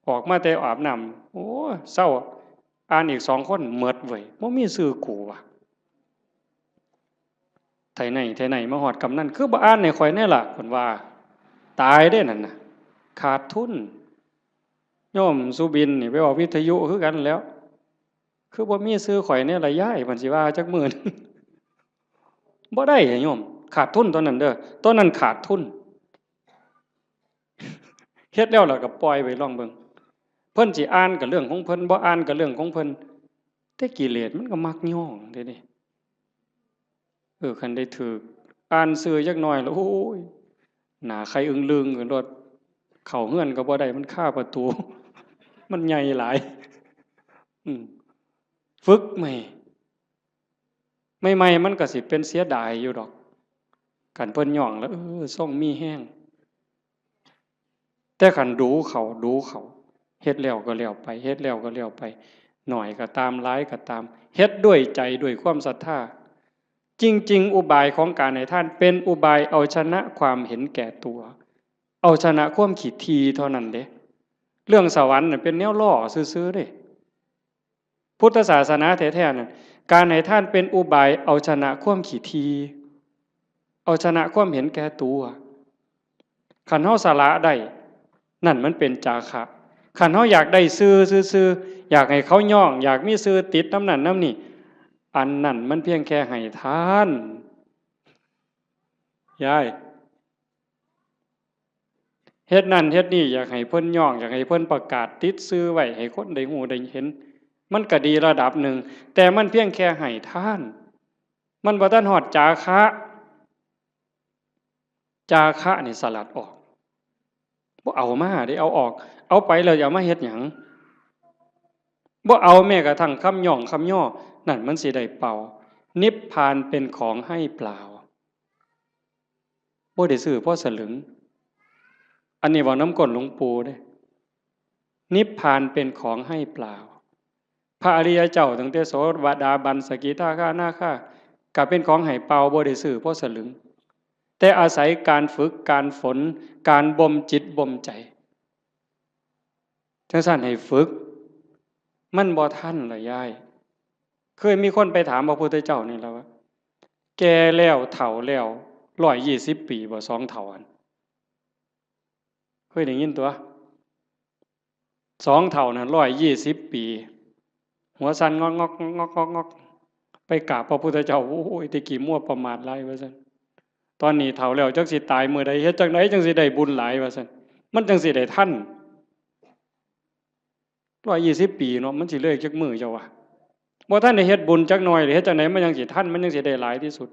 ออกมาแต่อาบน้ำ โอ้ เซา อ่านอีกสองคน หมดเว้ย บ่มีชื่อกูว่ะ ไถไห้ไถไห้มาฮอดกำนัน คือบ่อ่านให้ข้อยแน่ล่ะ เพิ่นว่า ตายเด้นั่นน่ะ ขาดทุน โยมสุบินนี่ไปออกวิทยุคือกันแหล้ว คือบ่มีชื่อข้อยแน่ล่ะยาย เพิ่นสิว่าจักมื้อหนึ่ง บ่ได้โยม ขาดทุนตอนนั้นเด้อ ตอนนั้นขาดทุน เฮ็ดแล้วล่ะก็ปล่อยไว้ลองเบิ่ง เพิ่นสิอ่านก็เรื่องของเพิ่น บ่อ่านก็เรื่องของเพิ่น แต่กิเลสมันก็มักย้องเด้นี่ เออ คันได้ถืกอ่านชื่อจักหน่อยแล้ว โอ้ย หน้าไข่อึ้งลึงขึ้นโลด เข้าเฮือนก็บ่ได้ มันคาประตู มันใหญ่หลาย อืม ฝึกใหม่ ใหม่ๆ มันก็สิเป็นเสียดายอยู่ดอก คันเพิ่นย้องแล้ว เออ ทรงมีแฮง แต่คันดูเข้า ดูเข้า เฮ็ดแล้วก็แล้วไป เฮ็ดแล้วก็แล้วไป น้อยก็ตาม หลายก็ตาม เฮ็ดด้วยใจ ด้วยความศรัทธา จริงๆ อุบายของการให้ทานเป็นอุบายเอาชนะความเห็นแก่ตัว เอาชนะความขี้ถี่เท่านั้นเด้ เรื่องสวรรค์น่ะเป็นแนวล้อซื่อๆ เด้ พุทธศาสนาแท้ๆ นั่น การให้ทานเป็นอุบายเอาชนะความขี้ถี่ เอาชนะความเห็นแก่ตัว คันเฮาสละได้ นั่นมันเป็นจาคะ คันเฮาอยากได้ชื่อซื่อๆ อยากให้เขาย้อง อยากมีชื่อติดนำนั่นนำนี่ อันนั้นมันเพียงแค่ให้ทาน ยาย เฮ็ดนั่นเฮ็ดนี่ อยากให้เพิ่นย้อง อยากให้เพิ่นประกาศติดชื่อไว้ ให้คนได้ฮู้ได้เห็น มันก็ดีระดับหนึ่ง แต่มันเพียงแค่ให้ทาน มันบ่ทันฮอดจาคะ จาคะนี่สลัดออก บ่เอามาเด้ เอาออก เอาไปแล้วจะเอามาเฮ็ดหยัง บ่เอาแม้กระทั่งคำย้องคำย่อ นั่นมันสิได้เป่า นิพพานเป็นของให้เปล่า บ่ได้ซื้อพอสลึง อันนี้เว้านำก้นหลวงปู่เด้ นิพพานเป็นของให้เปล่า พระอริยเจ้าตั้งแต่โสดาบัน สกิทาคานาคา ก็เป็นของให้เปล่า บ่ได้ซื้อพอสลึง แต่อาศัยการฝึก การฝน การบ่มจิตบ่มใจ จั่งซั้นให้ฝึก มันบ่ทันล่ะยาย เคยมีคนไปถามพระพุทธเจ้านี่ล่ะว่า แก่แล้วเฒ่าแล้ว ร้อยยี่สิบปีบ่ สองเฒ่าหั่น เคยได้ยินตัว สองเฒ่านั่น ร้อยยี่สิบปี หัวสั่นงอกงอกงอกงอกงอก ไปกราบพระพุทธเจ้า โอ้ย แต่กี้มัวประมาทหลายว่าซั่น ตอนนี้เฒ่าแล้วจักสิตายมื้อใด เฮ็ดจั่งใดจั่งสิได้บุญหลายว่าซั่น มันจั่งสิได้ทัน ร้อยยี่สิบปีเนาะ มันสิเลยจักมื้อเจ้าวะ บ่ทันได้เฮ็ดบุญจักหน่อยเลย เฮ็ดจั่งใดมันจั่งสิทัน มันจั่งสิได้หลายที่สุด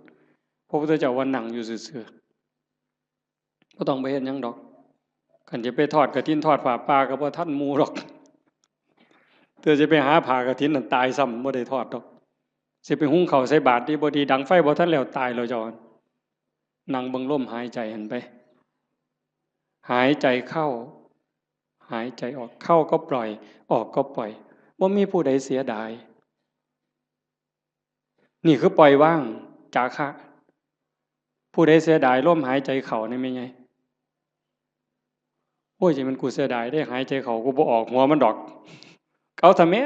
พระพุทธเจ้าว่านั่งอยู่ซื่อๆ บ่ต้องไปเฮ็ดหยังดอก คันจะไปทอดกฐินทอดผ้าป่าก็บ่ทันหมู่ดอก เทื่อสิไปหาผ้ากฐินนั่นตายซ้ำ บ่ได้ทอดดอก สิไปหุงข้าวใส่บาตรดีบ่ดี ดังไฟบ่ทันแล้ว ตายแล้วเจ้า นั่งเบิ่งลมหายใจหั่นไป หายใจเข้า หายใจออก เข้าก็ปล่อย ออกก็ปล่อย บ่มีผู้ใดเสียดาย นี่คือปล่อยวาง จาคะ ผู้ใดเสียดายลมหายใจเข้านี่แม่นไง โอ้ย จะมันกูเสียดายเด้ หายใจเข้ากูบ่ออกหัวมันดอก เอาซะแม่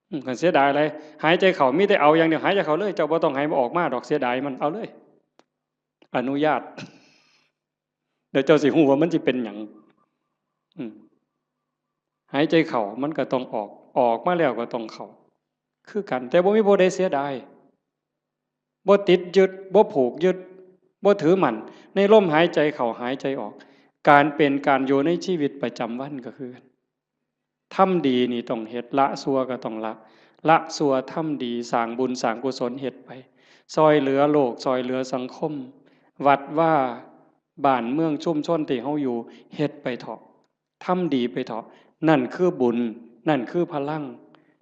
อืม คันเสียดายอะไร หายใจเข้ามีแต่เอาอย่างเดียว หายใจเข้าเลย เจ้าบ่ต้องให้มันออกมาดอก เสียดายมัน เอาเลย อนุญาต เดี๋ยวเจ้าสิฮู้ว่ามันสิเป็นหยัง อืม หายใจเข้ามันก็ต้องออก ออกมาแล้วก็ต้องเข้า คือกัน แต่บ่มีผู้ใดเสียดาย บ่ติดยึด บ่ผูกยึด บ่ถือมั่น ในลมหายใจเข้าหายใจออก การเป็นการอยู่ในชีวิตประจำวันก็คือกัน ทำดีนี่ต้องเฮ็ด ละชั่วก็ต้องละ ละชั่วทำดี สร้างบุญสร้างกุศลเฮ็ดไป ซ่อยเหลือโลก ซ่อยเหลือสังคม วัดวา บ้านเมืองชุมชนที่เฮาอยู่ เฮ็ดไปเถาะ ทำดีไปเถาะ นั่นคือบุญ นั่นคือพลัง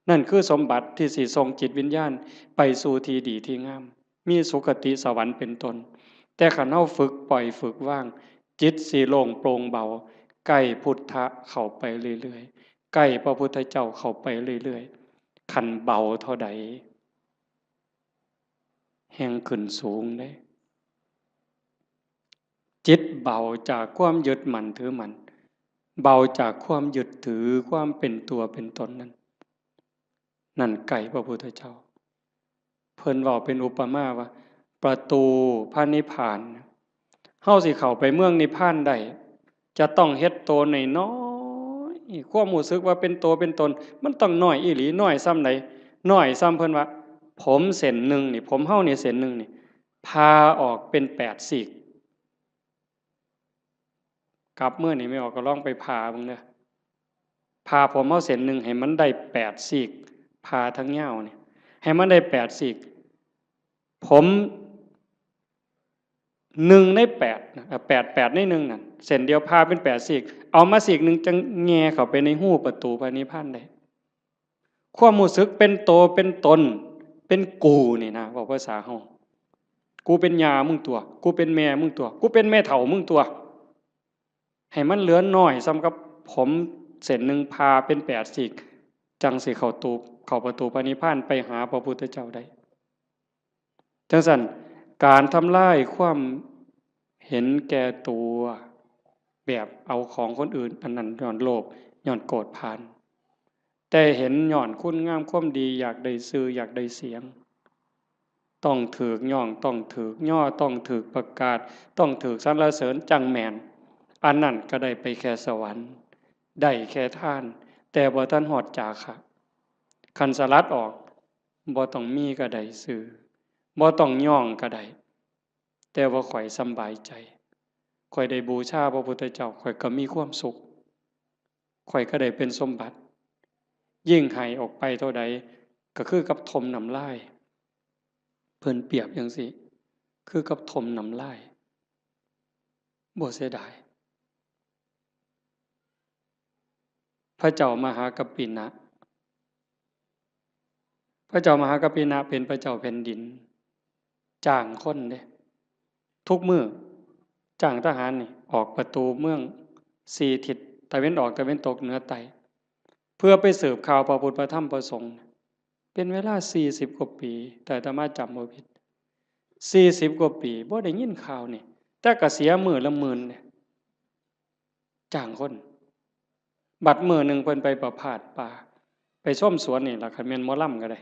นั่นคือสมบัติที่สิส่งจิตวิญญาณไปสู่ที่ดีที่งาม มีสุคติสวรรค์เป็นต้น แต่คันเฮาฝึกปล่อยฝึกวาง จิตสิโล่งโปร่งเบา ใกล้พุทธะเข้าไปเรื่อยๆ ใกล้พระพุทธเจ้าเข้าไปเรื่อยๆ คันเบาเท่าใด แฮ่งขึ้นสูงเด้ จิตเบาจากความยึดมั่นถือมั่น เบาจากความยึดถือความเป็นตัวเป็นตนนั้น นั่นใกล้พระพุทธเจ้า เพิ่นเว้าเป็นอุปมาว่า ประตูพระนิพพาน เฮาสิเข้าไปเมืองนิพพานได้ จะต้องเฮ็ดโตน้อยๆ ความรู้สึกว่าเป็นโตเป็นตน มันต้องน้อยอีหลี น้อยส่ำใด น้อยส่ำเพิ่นว่า ผมเส้นหนึ่งนี่ ผมเฮานี่เส้นหนึ่งนี่ ผ่าออกเป็นแปดซีก กลับมื้อนี่แม่ออกก็ลองไปผ่าเบิ่งเด้อ ผ่าผมเฮาเส้นหนึ่งให้มันได้แปดซีก ผ่าทั้งยาวนี่ ให้มันได้แปดซีก ผมหนึ่งในแปดนะ เอ่อ แปด แปดในหนึ่งนั่น เส้นเดียวผ่าเป็นแปดซีก เอามาซีกหนึ่งจั่งแหย่เข้าไปในฮูประตูพระนิพพานได้ ความรู้สึกเป็นโตเป็นตน เป็นกูนี่นะ เว้าภาษาเฮา กูเป็นย่ามึงตั๊ว กูเป็นแม่มึงตั๊ว กูเป็นแม่เฒ่ามึงตั๊ว ให้มันเหลือน้อยส่ำกับผมเส้นหนึ่งผ่าเป็นแปดซีก จั่งสิเข้าตู เข้าประตูพระนิพพานไปหาพระพุทธเจ้าได้ จั่งซั้น การทำลายความเห็นแก่ตัว แบบเอาของคนอื่น อันนั้นย้อนโลภ ย้อนโกรธพาล แต่เห็นย้อนคุณงามความดี อยากได้ชื่อ อยากได้เสียง ต้องถูกย้อง ต้องถูกย่อ ต้องถูกประกาศ ต้องถูกสรรเสริญจั่งแม่น อันนั้นก็ได้ไปแค่สวรรค์ ได้แค่ทาน แต่บ่ทันฮอดจาคะ คันสลัดออก บ่ต้องมีก็ได้ชื่อ บ่ต้องย้องก็ได้ แต่ว่าข้อยสำบายใจ ข้อยได้บูชาพระพุทธเจ้า ข้อยก็มีความสุข ข้อยก็ได้เป็นสมบัติ ยิ่งให้ออกไปเท่าใด ก็คือกับถมน้ำลาย เพิ่นเปรียบจั่งซี้ คือกับถมน้ำลาย บ่เสียดาย พระเจ้ามหากัปปินะ พระเจ้ามหากัปปินะเป็นพระเจ้าแผ่นดิน จ้างคนเด้ ทุกมื้อ จ้างทหารนี่ ออกประตูเมืองสี่ทิศ ตะเวนออก ตะเวนตก เหนือ ใต้ เพื่อไปสืบข่าวพระพุทธ พระธรรม พระสงฆ์ เป็นเวลาสี่สิบกว่าปี ถ้าอาตมาจำบ่ผิด สี่สิบกว่าปี บ่ได้ยินข่าวนี่ แต่ก็เสียมื้อละหมื่นเนี่ย จ้างคน บัดมื้อหนึ่งเพิ่นไปประพาสป่า ไปชมสวนนี่ล่ะ คันแม่นหมอลำก็ได้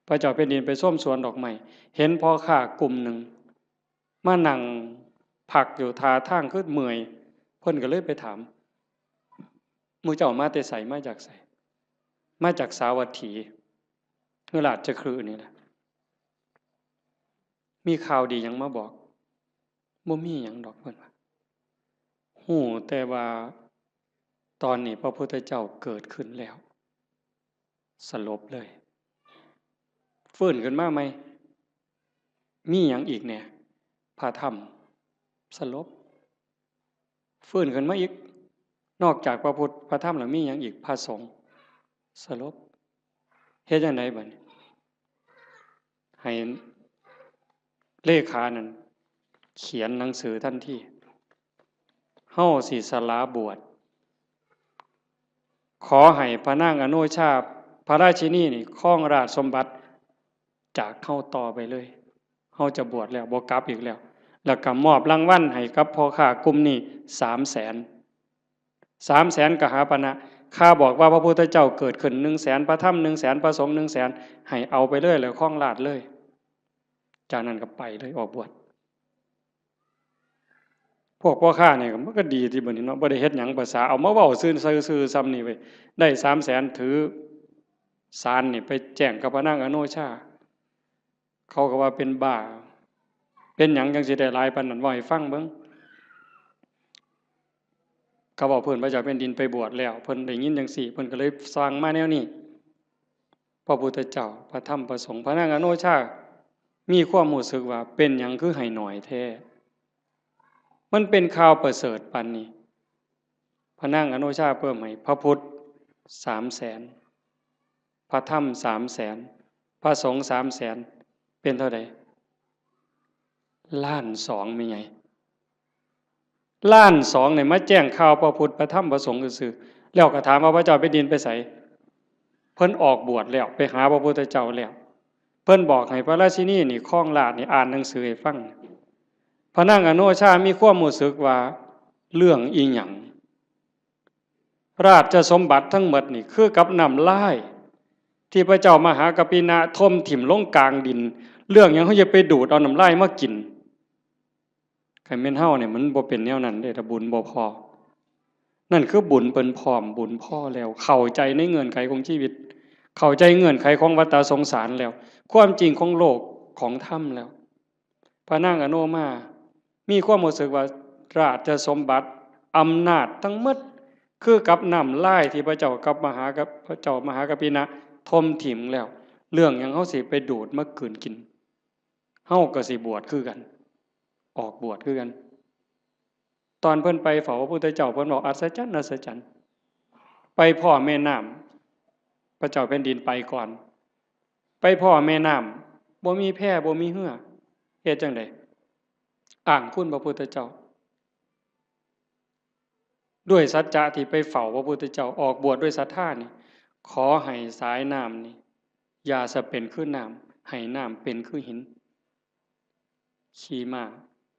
พระเจ้าแผ่นดินไปชมสวนดอกไม้ เห็นพ่อค้ากลุ่มหนึ่ง มานั่งพักอยู่ท่าทางคือเมื่อย เพิ่นก็เลยไปถาม หมู่เจ้ามาแต่ไส มาจากไส มาจากสาวัตถี คือราชคฤห์นี่แหละ มีข่าวดีหยังมาบอก บ่มีหยังดอก เพิ่นว่า ฮู้แต่ว่าตอนนี้พระพุทธเจ้าเกิดขึ้นแล้ว สลบเลย ฟื้นขึ้นมาใหม่ มีหยังอีกแหน่ พระธรรม สลบ ฟื้นขึ้นมาอีก นอกจากพระพุทธ พระธรรมแล้วมีหยังอีก พระสงฆ์ สลบ เฮ็ดจั่งใดบัดนี้ ให้เลขานั่นเขียนหนังสือทันที เฮาสิสละบวช ขอให้พระนางอโนชา พระราชินีนี่ครองราชสมบัติจากเฮาต่อไปเลย เฮาจะบวชแล้ว บ่กลับอีกแล้ว แล้วก็มอบรางวัลให้กับพ่อค้ากลุ่มนี้สามแสน สามแสนกหาปณะ ข้าบอกว่าพระพุทธเจ้าเกิดขึ้นหนึ่งแสน พระธรรมหนึ่งแสน พระสงฆ์หนึ่งแสน ให้เอาไปเลย แล้วครองราชย์เลย จากนั้นก็ไปเลย ออกบวช พวกพ่อค้าเนี่ยมันก็ดีที่บัดนี้เนาะ บ่ได้เฮ็ดหยัง ภาษาเอามาเว้าซื่อๆ ซื่อๆ ส่ำนี่เว้ย ได้สามแสน ถือสารนี่ไปแจ้งกับพระนางอโนชา เขาก็ว่าเป็นบ้า เป็นหยังจั่งสิได้หลายปานนั้น เว้าให้ฟังเบิ่ง ก็เว้าพื้นพระเจ้าแผ่นดินไปบวชแล้ว เพิ่นได้ยินจั่งซี้ เพิ่นก็เลยสั่งมาแนวนี้ พระพุทธเจ้า พระธรรม พระสงฆ์ พระนางอโนชา มีความรู้สึกว่าเป็นหยังคือให้น้อยแท้ มันเป็นข่าวประเสริฐปานนี้ พระนางอโนชาเพิ่มให้พระพุทธสามแสน พระธรรมสามแสน พระสงฆ์สามแสน เป็นเท่าใด ล้านสอง แม่นไง ล้านสองเนี่ยมาแจ้งข่าวพระพุทธพระธรรมพระสงฆ์ซื่อๆ แล้วก็ถามว่าพระเจ้าแผ่นดินไปไส เพิ่นออกบวชแล้ว ไปหาพระพุทธเจ้าแล้ว เพิ่นบอกให้พระราชินีนี่ครองราชย์นี่อ่านหนังสือให้ฟัง พระนางอโนชามีความรู้สึกว่าเรื่องอีหยัง ราชสมบัติทั้งหมดนี่คือกับน้ำลาย ที่พระเจ้ามหากัปปินะถมถิ่มลงกลางดิน เรื่องหยังเขาจะไปดูดเอาน้ำลายมากิน คันแม่นเฮาเนี่ยมันบ่เป็นแนวนั้นเด้ ถ้าบุญบ่พอ นั่นคือบุญเพิ่นพร้อม บุญพอแล้ว เข้าใจในเงื่อนไขของชีวิต เข้าใจเงื่อนไขของวัฏสงสารแล้ว ความจริงของโลกของธรรมแล้ว พระนางอโนมา มีความรู้สึกว่าราชสมบัติ อำนาจทั้งหมด คือกับน้ำลายที่พระเจ้ากับมหากับ พระเจ้ามหากัปปินะถมถิ่มแล้ว เรื่องหยังเขาสิไปดูดมากืนกิน เฮาก็สิบวชคือกัน ออกบวชคือกัน ตอนเพิ่นไปเฝ้าพระพุทธเจ้า เพิ่นบอกอัศจรรย์ อัศจรรย์ ไปพ้อแม่น้ำ พระเจ้าแผ่นดินไปก่อน ไปพ้อแม่น้ำ บ่มีแพ บ่มีเฮือ เฮ็ดจั่งใด อ้างคุณพระพุทธเจ้า ด้วยสัจจะที่ไปเฝ้าพระพุทธเจ้า ออกบวชด้วยศรัทธานี่ ขอให้สายน้ำนี่ อย่าสะเป็นคือน้ำ ให้น้ำเป็นคือหิน ขี่ม้า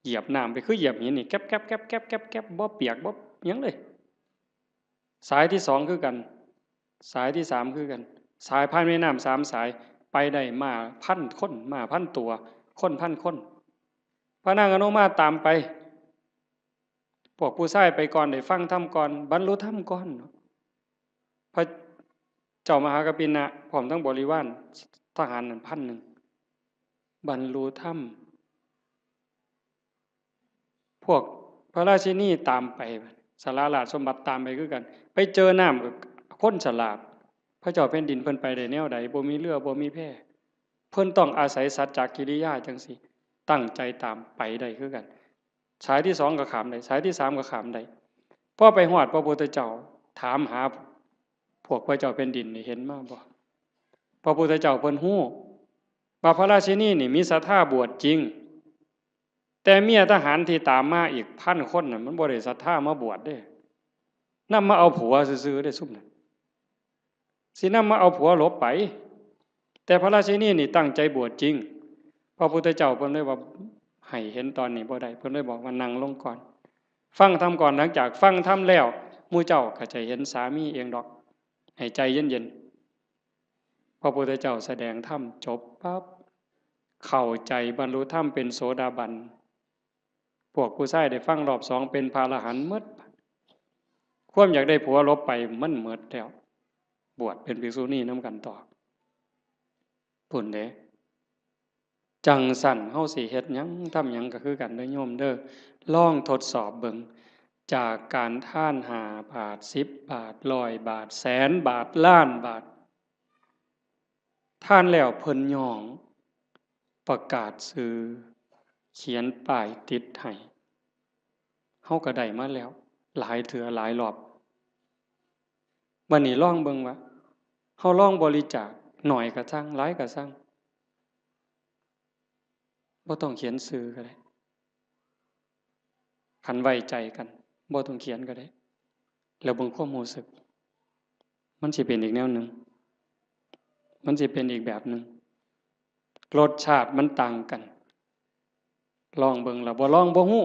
เหยียบน้ำไปคือเหยียบหินนี่ แก๊บแก๊บแก๊บแก๊บแก๊บแก๊บ บ่เปียกบ่หยังเลย สายที่สองคือกัน สายที่สามคือกัน สายผ่านแม่น้ำสามสาย ไปได้ม้าพันคน ม้าพันตัว คนพันคน พระนางอโนมาตามไป พวกผู้ชายไปก่อน ได้ฟังธรรมก่อน บรรลุธรรมก่อน พระเจ้ามหากัปปินะ พร้อมทั้งบริวารทหารนั่นพันหนึ่ง บรรลุธรรม พวกพระราชินีตามไป สละราชสมบัติตามไปคือกัน ไปเจอน้ำกับคนฉลาด พระเจ้าแผ่นดินเพิ่นไปได้แนวใด บ่มีเฮือ บ่มีแพ เพิ่นต้องอาศัยสัจจกิริยาจั่งซี้ ตั้งใจตามไปได้คือกัน สายที่สองก็ข้ามได้ สายที่สามก็ข้ามได้ พอไปฮอดพระพุทธเจ้า ถามหาพวกพระเจ้าแผ่นดินนี่ เห็นมาบ่ พระพุทธเจ้าเพิ่นฮู้ว่าพระราชินีนี่มีศรัทธาบวชจริง แต่เมียทหารที่ตามมาอีกพันคนน่ะ มันบ่ได้ศรัทธามาบวชเด้ นำมาเอาผัวซื่อๆเด้ซุมนั้น สินำมาเอาผัวหลบไป แต่พระราชินีนี่ตั้งใจบวชจริง พระพุทธเจ้าเพิ่นเลยว่า ให้เห็นตอนนี้บ่ได้ เพิ่นเลยบอกว่านั่งลงก่อน ฟังธรรมก่อน หลังจากฟังธรรมแล้ว หมู่เจ้าก็จะเห็นสามีเองดอก ให้ใจเย็นๆ พระพุทธเจ้าแสดงธรรมจบปั๊บ เข้าใจบรรลุธรรมเป็นโสดาบัน พวกผู้ชายได้ฟังรอบสองเป็นพระอรหันต์หมด ความอยากได้ผัวหลบไปมันหมดแล้ว บวชเป็นภิกษุณีนำกันต่อ พุ้นเด้ จั่งซั้นเฮาสิเฮ็ดหยังทำหยังก็คือกันเด้อโยมเด้อ ลองทดสอบเบิ่ง จากการทานห้าบาท สิบบาท ร้อยบาท แสนบาท ล้านบาท ทานแล้วเพิ่นย้อง ประกาศชื่อ เขียนป้ายติดให้ เฮาก็ได้มาแล้ว หลายเทื่อหลายรอบ บัดนี้ลองเบิ่งว่า เฮาลองบริจาค น้อยก็ซัง หลายก็ซัง บ่ต้องเขียนชื่อก็ได้ คันไว้ใจกัน บ่ต้องเขียนก็ได้ แล้วเบิ่งความรู้สึก มันสิเป็นอีกแนวหนึ่ง มันสิเป็นอีกแบบหนึ่ง รสชาติมันต่างกัน ลองเบิ่ง แล้วบ่ลองบ่ฮู้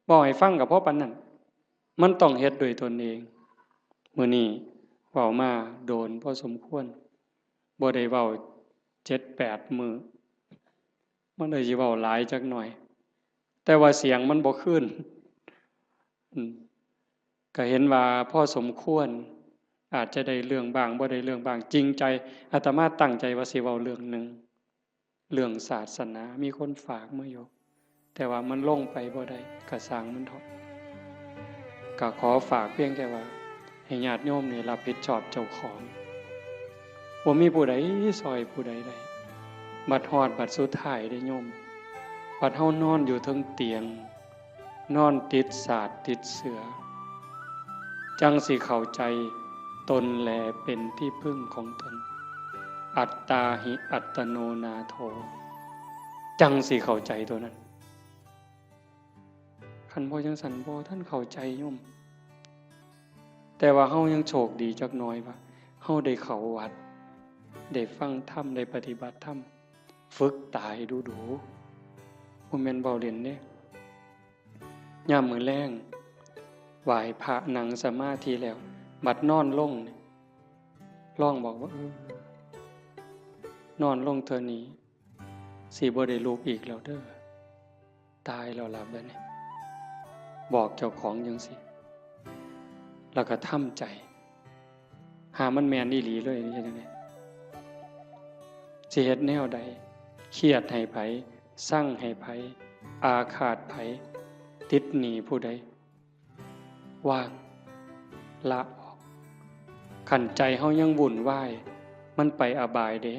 เว้าให้ฟังก็พอปานนั้น มันต้องเฮ็ดด้วยตนเอง มื้อนี้เว้ามาโดนพอสมควร บ่ได้เว้าเจ็ดแปดมื้อ มันเลยสิเว้าหลายจักหน่อย แต่ว่าเสียงมันบ่คืน อืม ก็เห็นว่าพอสมควร อาจจะได้เรื่องบ้าง บ่ได้เรื่องบ้าง จริงใจ อาตมาตั้งใจว่าสิเว้าเรื่องหนึ่ง เรื่องศาสนา มีคนฝากมาอยู่ แต่ว่ามันลงไปบ่ได้ ก็ซ่างมันเถาะ ก็ขอฝากเพียงแค่ว่า ให้ญาติโยมนี่รับผิดชอบเจ้าของ บ่มีผู้ใดซอยผู้ใดได้ บัดฮอดบัดสุดท้ายเด้โยม บัดเฮานอนอยู่เทิงเตียง นอนติดสาดติดเสื่อ จั่งสิเข้าใจตนแลเป็นที่พึ่งของตน อัตตาหิอัตโนนาโถ จั่งสิเข้าใจตัวนั้น คันบ่จั่งซั้นบ่ทันเข้าใจโยม แต่ว่าเฮายังโชคดีจักหน่อยว่า เฮาได้เข้าวัด ได้ฟังธรรม ได้ปฏิบัติธรรม ฝึกตายดูๆ บ่แม่นเว้าเล่นเด้ ยามมื้อแลง ไหว้พระนั่งสมาธิแล้ว บัดนอนลงนี่ ลองบอกว่า เออ นอนลงเทื่อนี้ สิบ่ได้ลุกอีกแล้วเด้อ ตายแล้วล่ะบัดนี้ บอกเจ้าของจั่งซี้ แล้วก็ทำใจ หามันแม่นอีหลีเลย เฮ็ดจั่งใด สิเฮ็ดแนวใด เครียดให้ไผ ซังให้ไผ อาฆาตไผ ติดหนี้ผู้ใด วาง ละออก คันใจเฮายังวุ่นวาย มันไปอบายเด้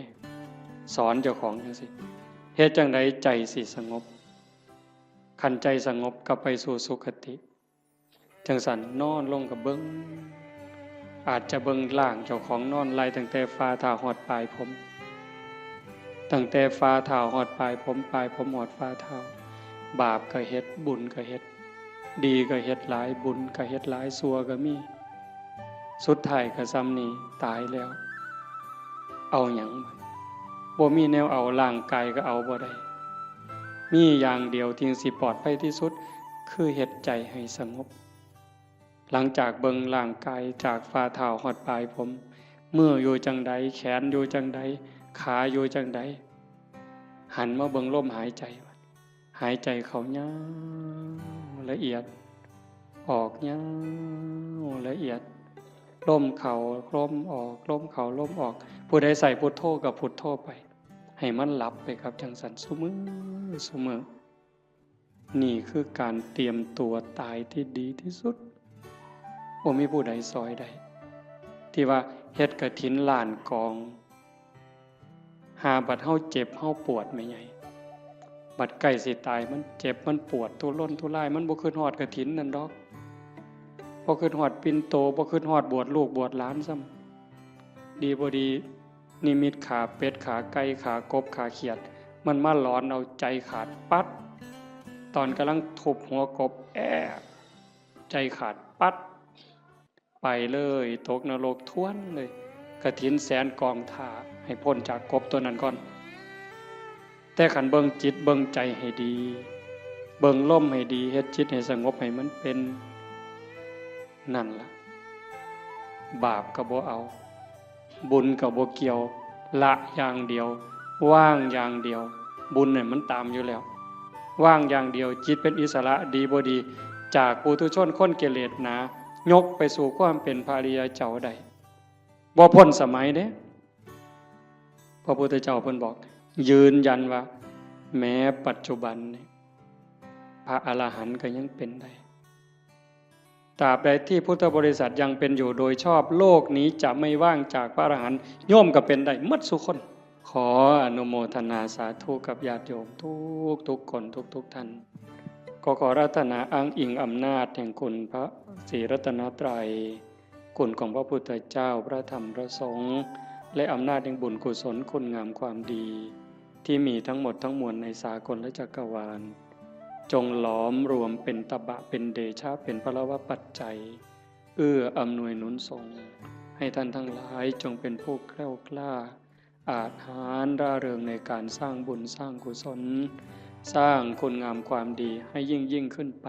สอนเจ้าของจั่งซี้ เฮ็ดจั่งใดใจสิสงบ คันใจสงบก็ไปสู่สุคติ จั่งซั้นนอนลงก็เบิ่ง อาจจะเบิ่งร่างเจ้าของนอนไล่ตั้งแต่ฝ่าเท้าฮอดปลายผม ตั้งแต่ฝ่าเท้าฮอดปลายผม ปลายผมฮอดฝ่าเท้า บาปก็เฮ็ด บุญก็เฮ็ด ดีก็เฮ็ดหลาย บุญก็เฮ็ดหลาย ชั่วก็มี สุดท้ายก็ส่ำนี้ ตายแล้ว เอาหยัง บ่มีแนวเอา ร่างกายก็เอาบ่ได้ มีอย่างเดียวที่สิปลอดภัยที่สุด คือเฮ็ดใจให้สงบ หลังจากเบิ่งร่างกายจากฝ่าเท้าฮอดปลายผม มืออยู่จั่งใด แขนอยู่จั่งใด ขาอยู่จั่งใด หันมาเบิ่งลมหายใจ หายใจเข้ายาวละเอียด ออกยาวละเอียด ลมเข้าลมออก ลมเข้าลมออก ผู้ใดใส่พุทโธก็พุทโธไป ให้มันหลับไปกับจั่งซั้นซุมื้อซุมื้อ นี่คือการเตรียมตัวตายที่ดีที่สุด บ่มีผู้ใดซอยได้ ที่ว่าเฮ็ดกฐินล้านกอง หาบัดเฮาเจ็บเฮาปวดแม่ใหญ่ บัดใกล้สิตายมันเจ็บมันปวดทุรนทุราย มันบ่คิดฮอดกฐินนั่นดอก บ่คิดฮอดปิ่นโต บ่คิดฮอดบวชลูกบวชหลานซ้ำ ดีบ่ดี นิมิตขาเป็ด ขาไก่ ขากบ ขาเขียด มันมาหลอนเอาใจขาดปั๊ด ตอนกำลังทุบหัวกบ แอะ ใจขาดปั๊ด ไปเลย ตกนรกทวนเลย กฐินแสนกองถ่า ให้พ้นจากกบตัวนั้นก่อน แต่คันเบิ่งจิตเบิ่งใจให้ดี เบิ่งลมให้ดี เฮ็ดจิตให้สงบให้มันเป็น นั่นล่ะ บาปก็บ่เอา บุญก็บ่เกี่ยว ละอย่างเดียว วางอย่างเดียว บุญเนี่ยมันตามอยู่แล้ว วางอย่างเดียว จิตเป็นอิสระ ดีบ่ดี จากปุถุชนคนกิเลสหนา ยกไปสู่ความเป็นพระอริยเจ้าได้ บ่พ้นสมัยเด้ พระพุทธเจ้าเพิ่นบอก ยืนยันว่า แม้ปัจจุบันนี่ พระอรหันต์ก็ยังเป็นได้ ตราบใดที่พุทธบริษัทยังเป็นอยู่โดยชอบ โลกนี้จะไม่ว่างจากพระอรหันต์ โยมก็เป็นได้หมดซุคน ขออนุโมทนาสาธุกับญาติโยมทุกทุกๆคน ทุกๆท่าน ก็ขออาราธนาอ้างอิงอำนาจแห่งคุณพระศรีรัตนตรัย คุณของพระพุทธเจ้า พระธรรม พระสงฆ์ และอำนาจแห่งบุญกุศลคุณงามความดี ที่มีทั้งหมดทั้งมวลในสากลและจักรวาล จงหลอมรวมเป็นตบะ เป็นเดชะ เป็นพลวปัจจัย เอื้ออำนวยหนุนส่ง ให้ท่านทั้งหลายจงเป็นผู้แคล้วคลาด อาจหาญร่าเริงในการสร้างบุญสร้างกุศล สร้างคุณงามความดีให้ยิ่งยิ่งขึ้นไป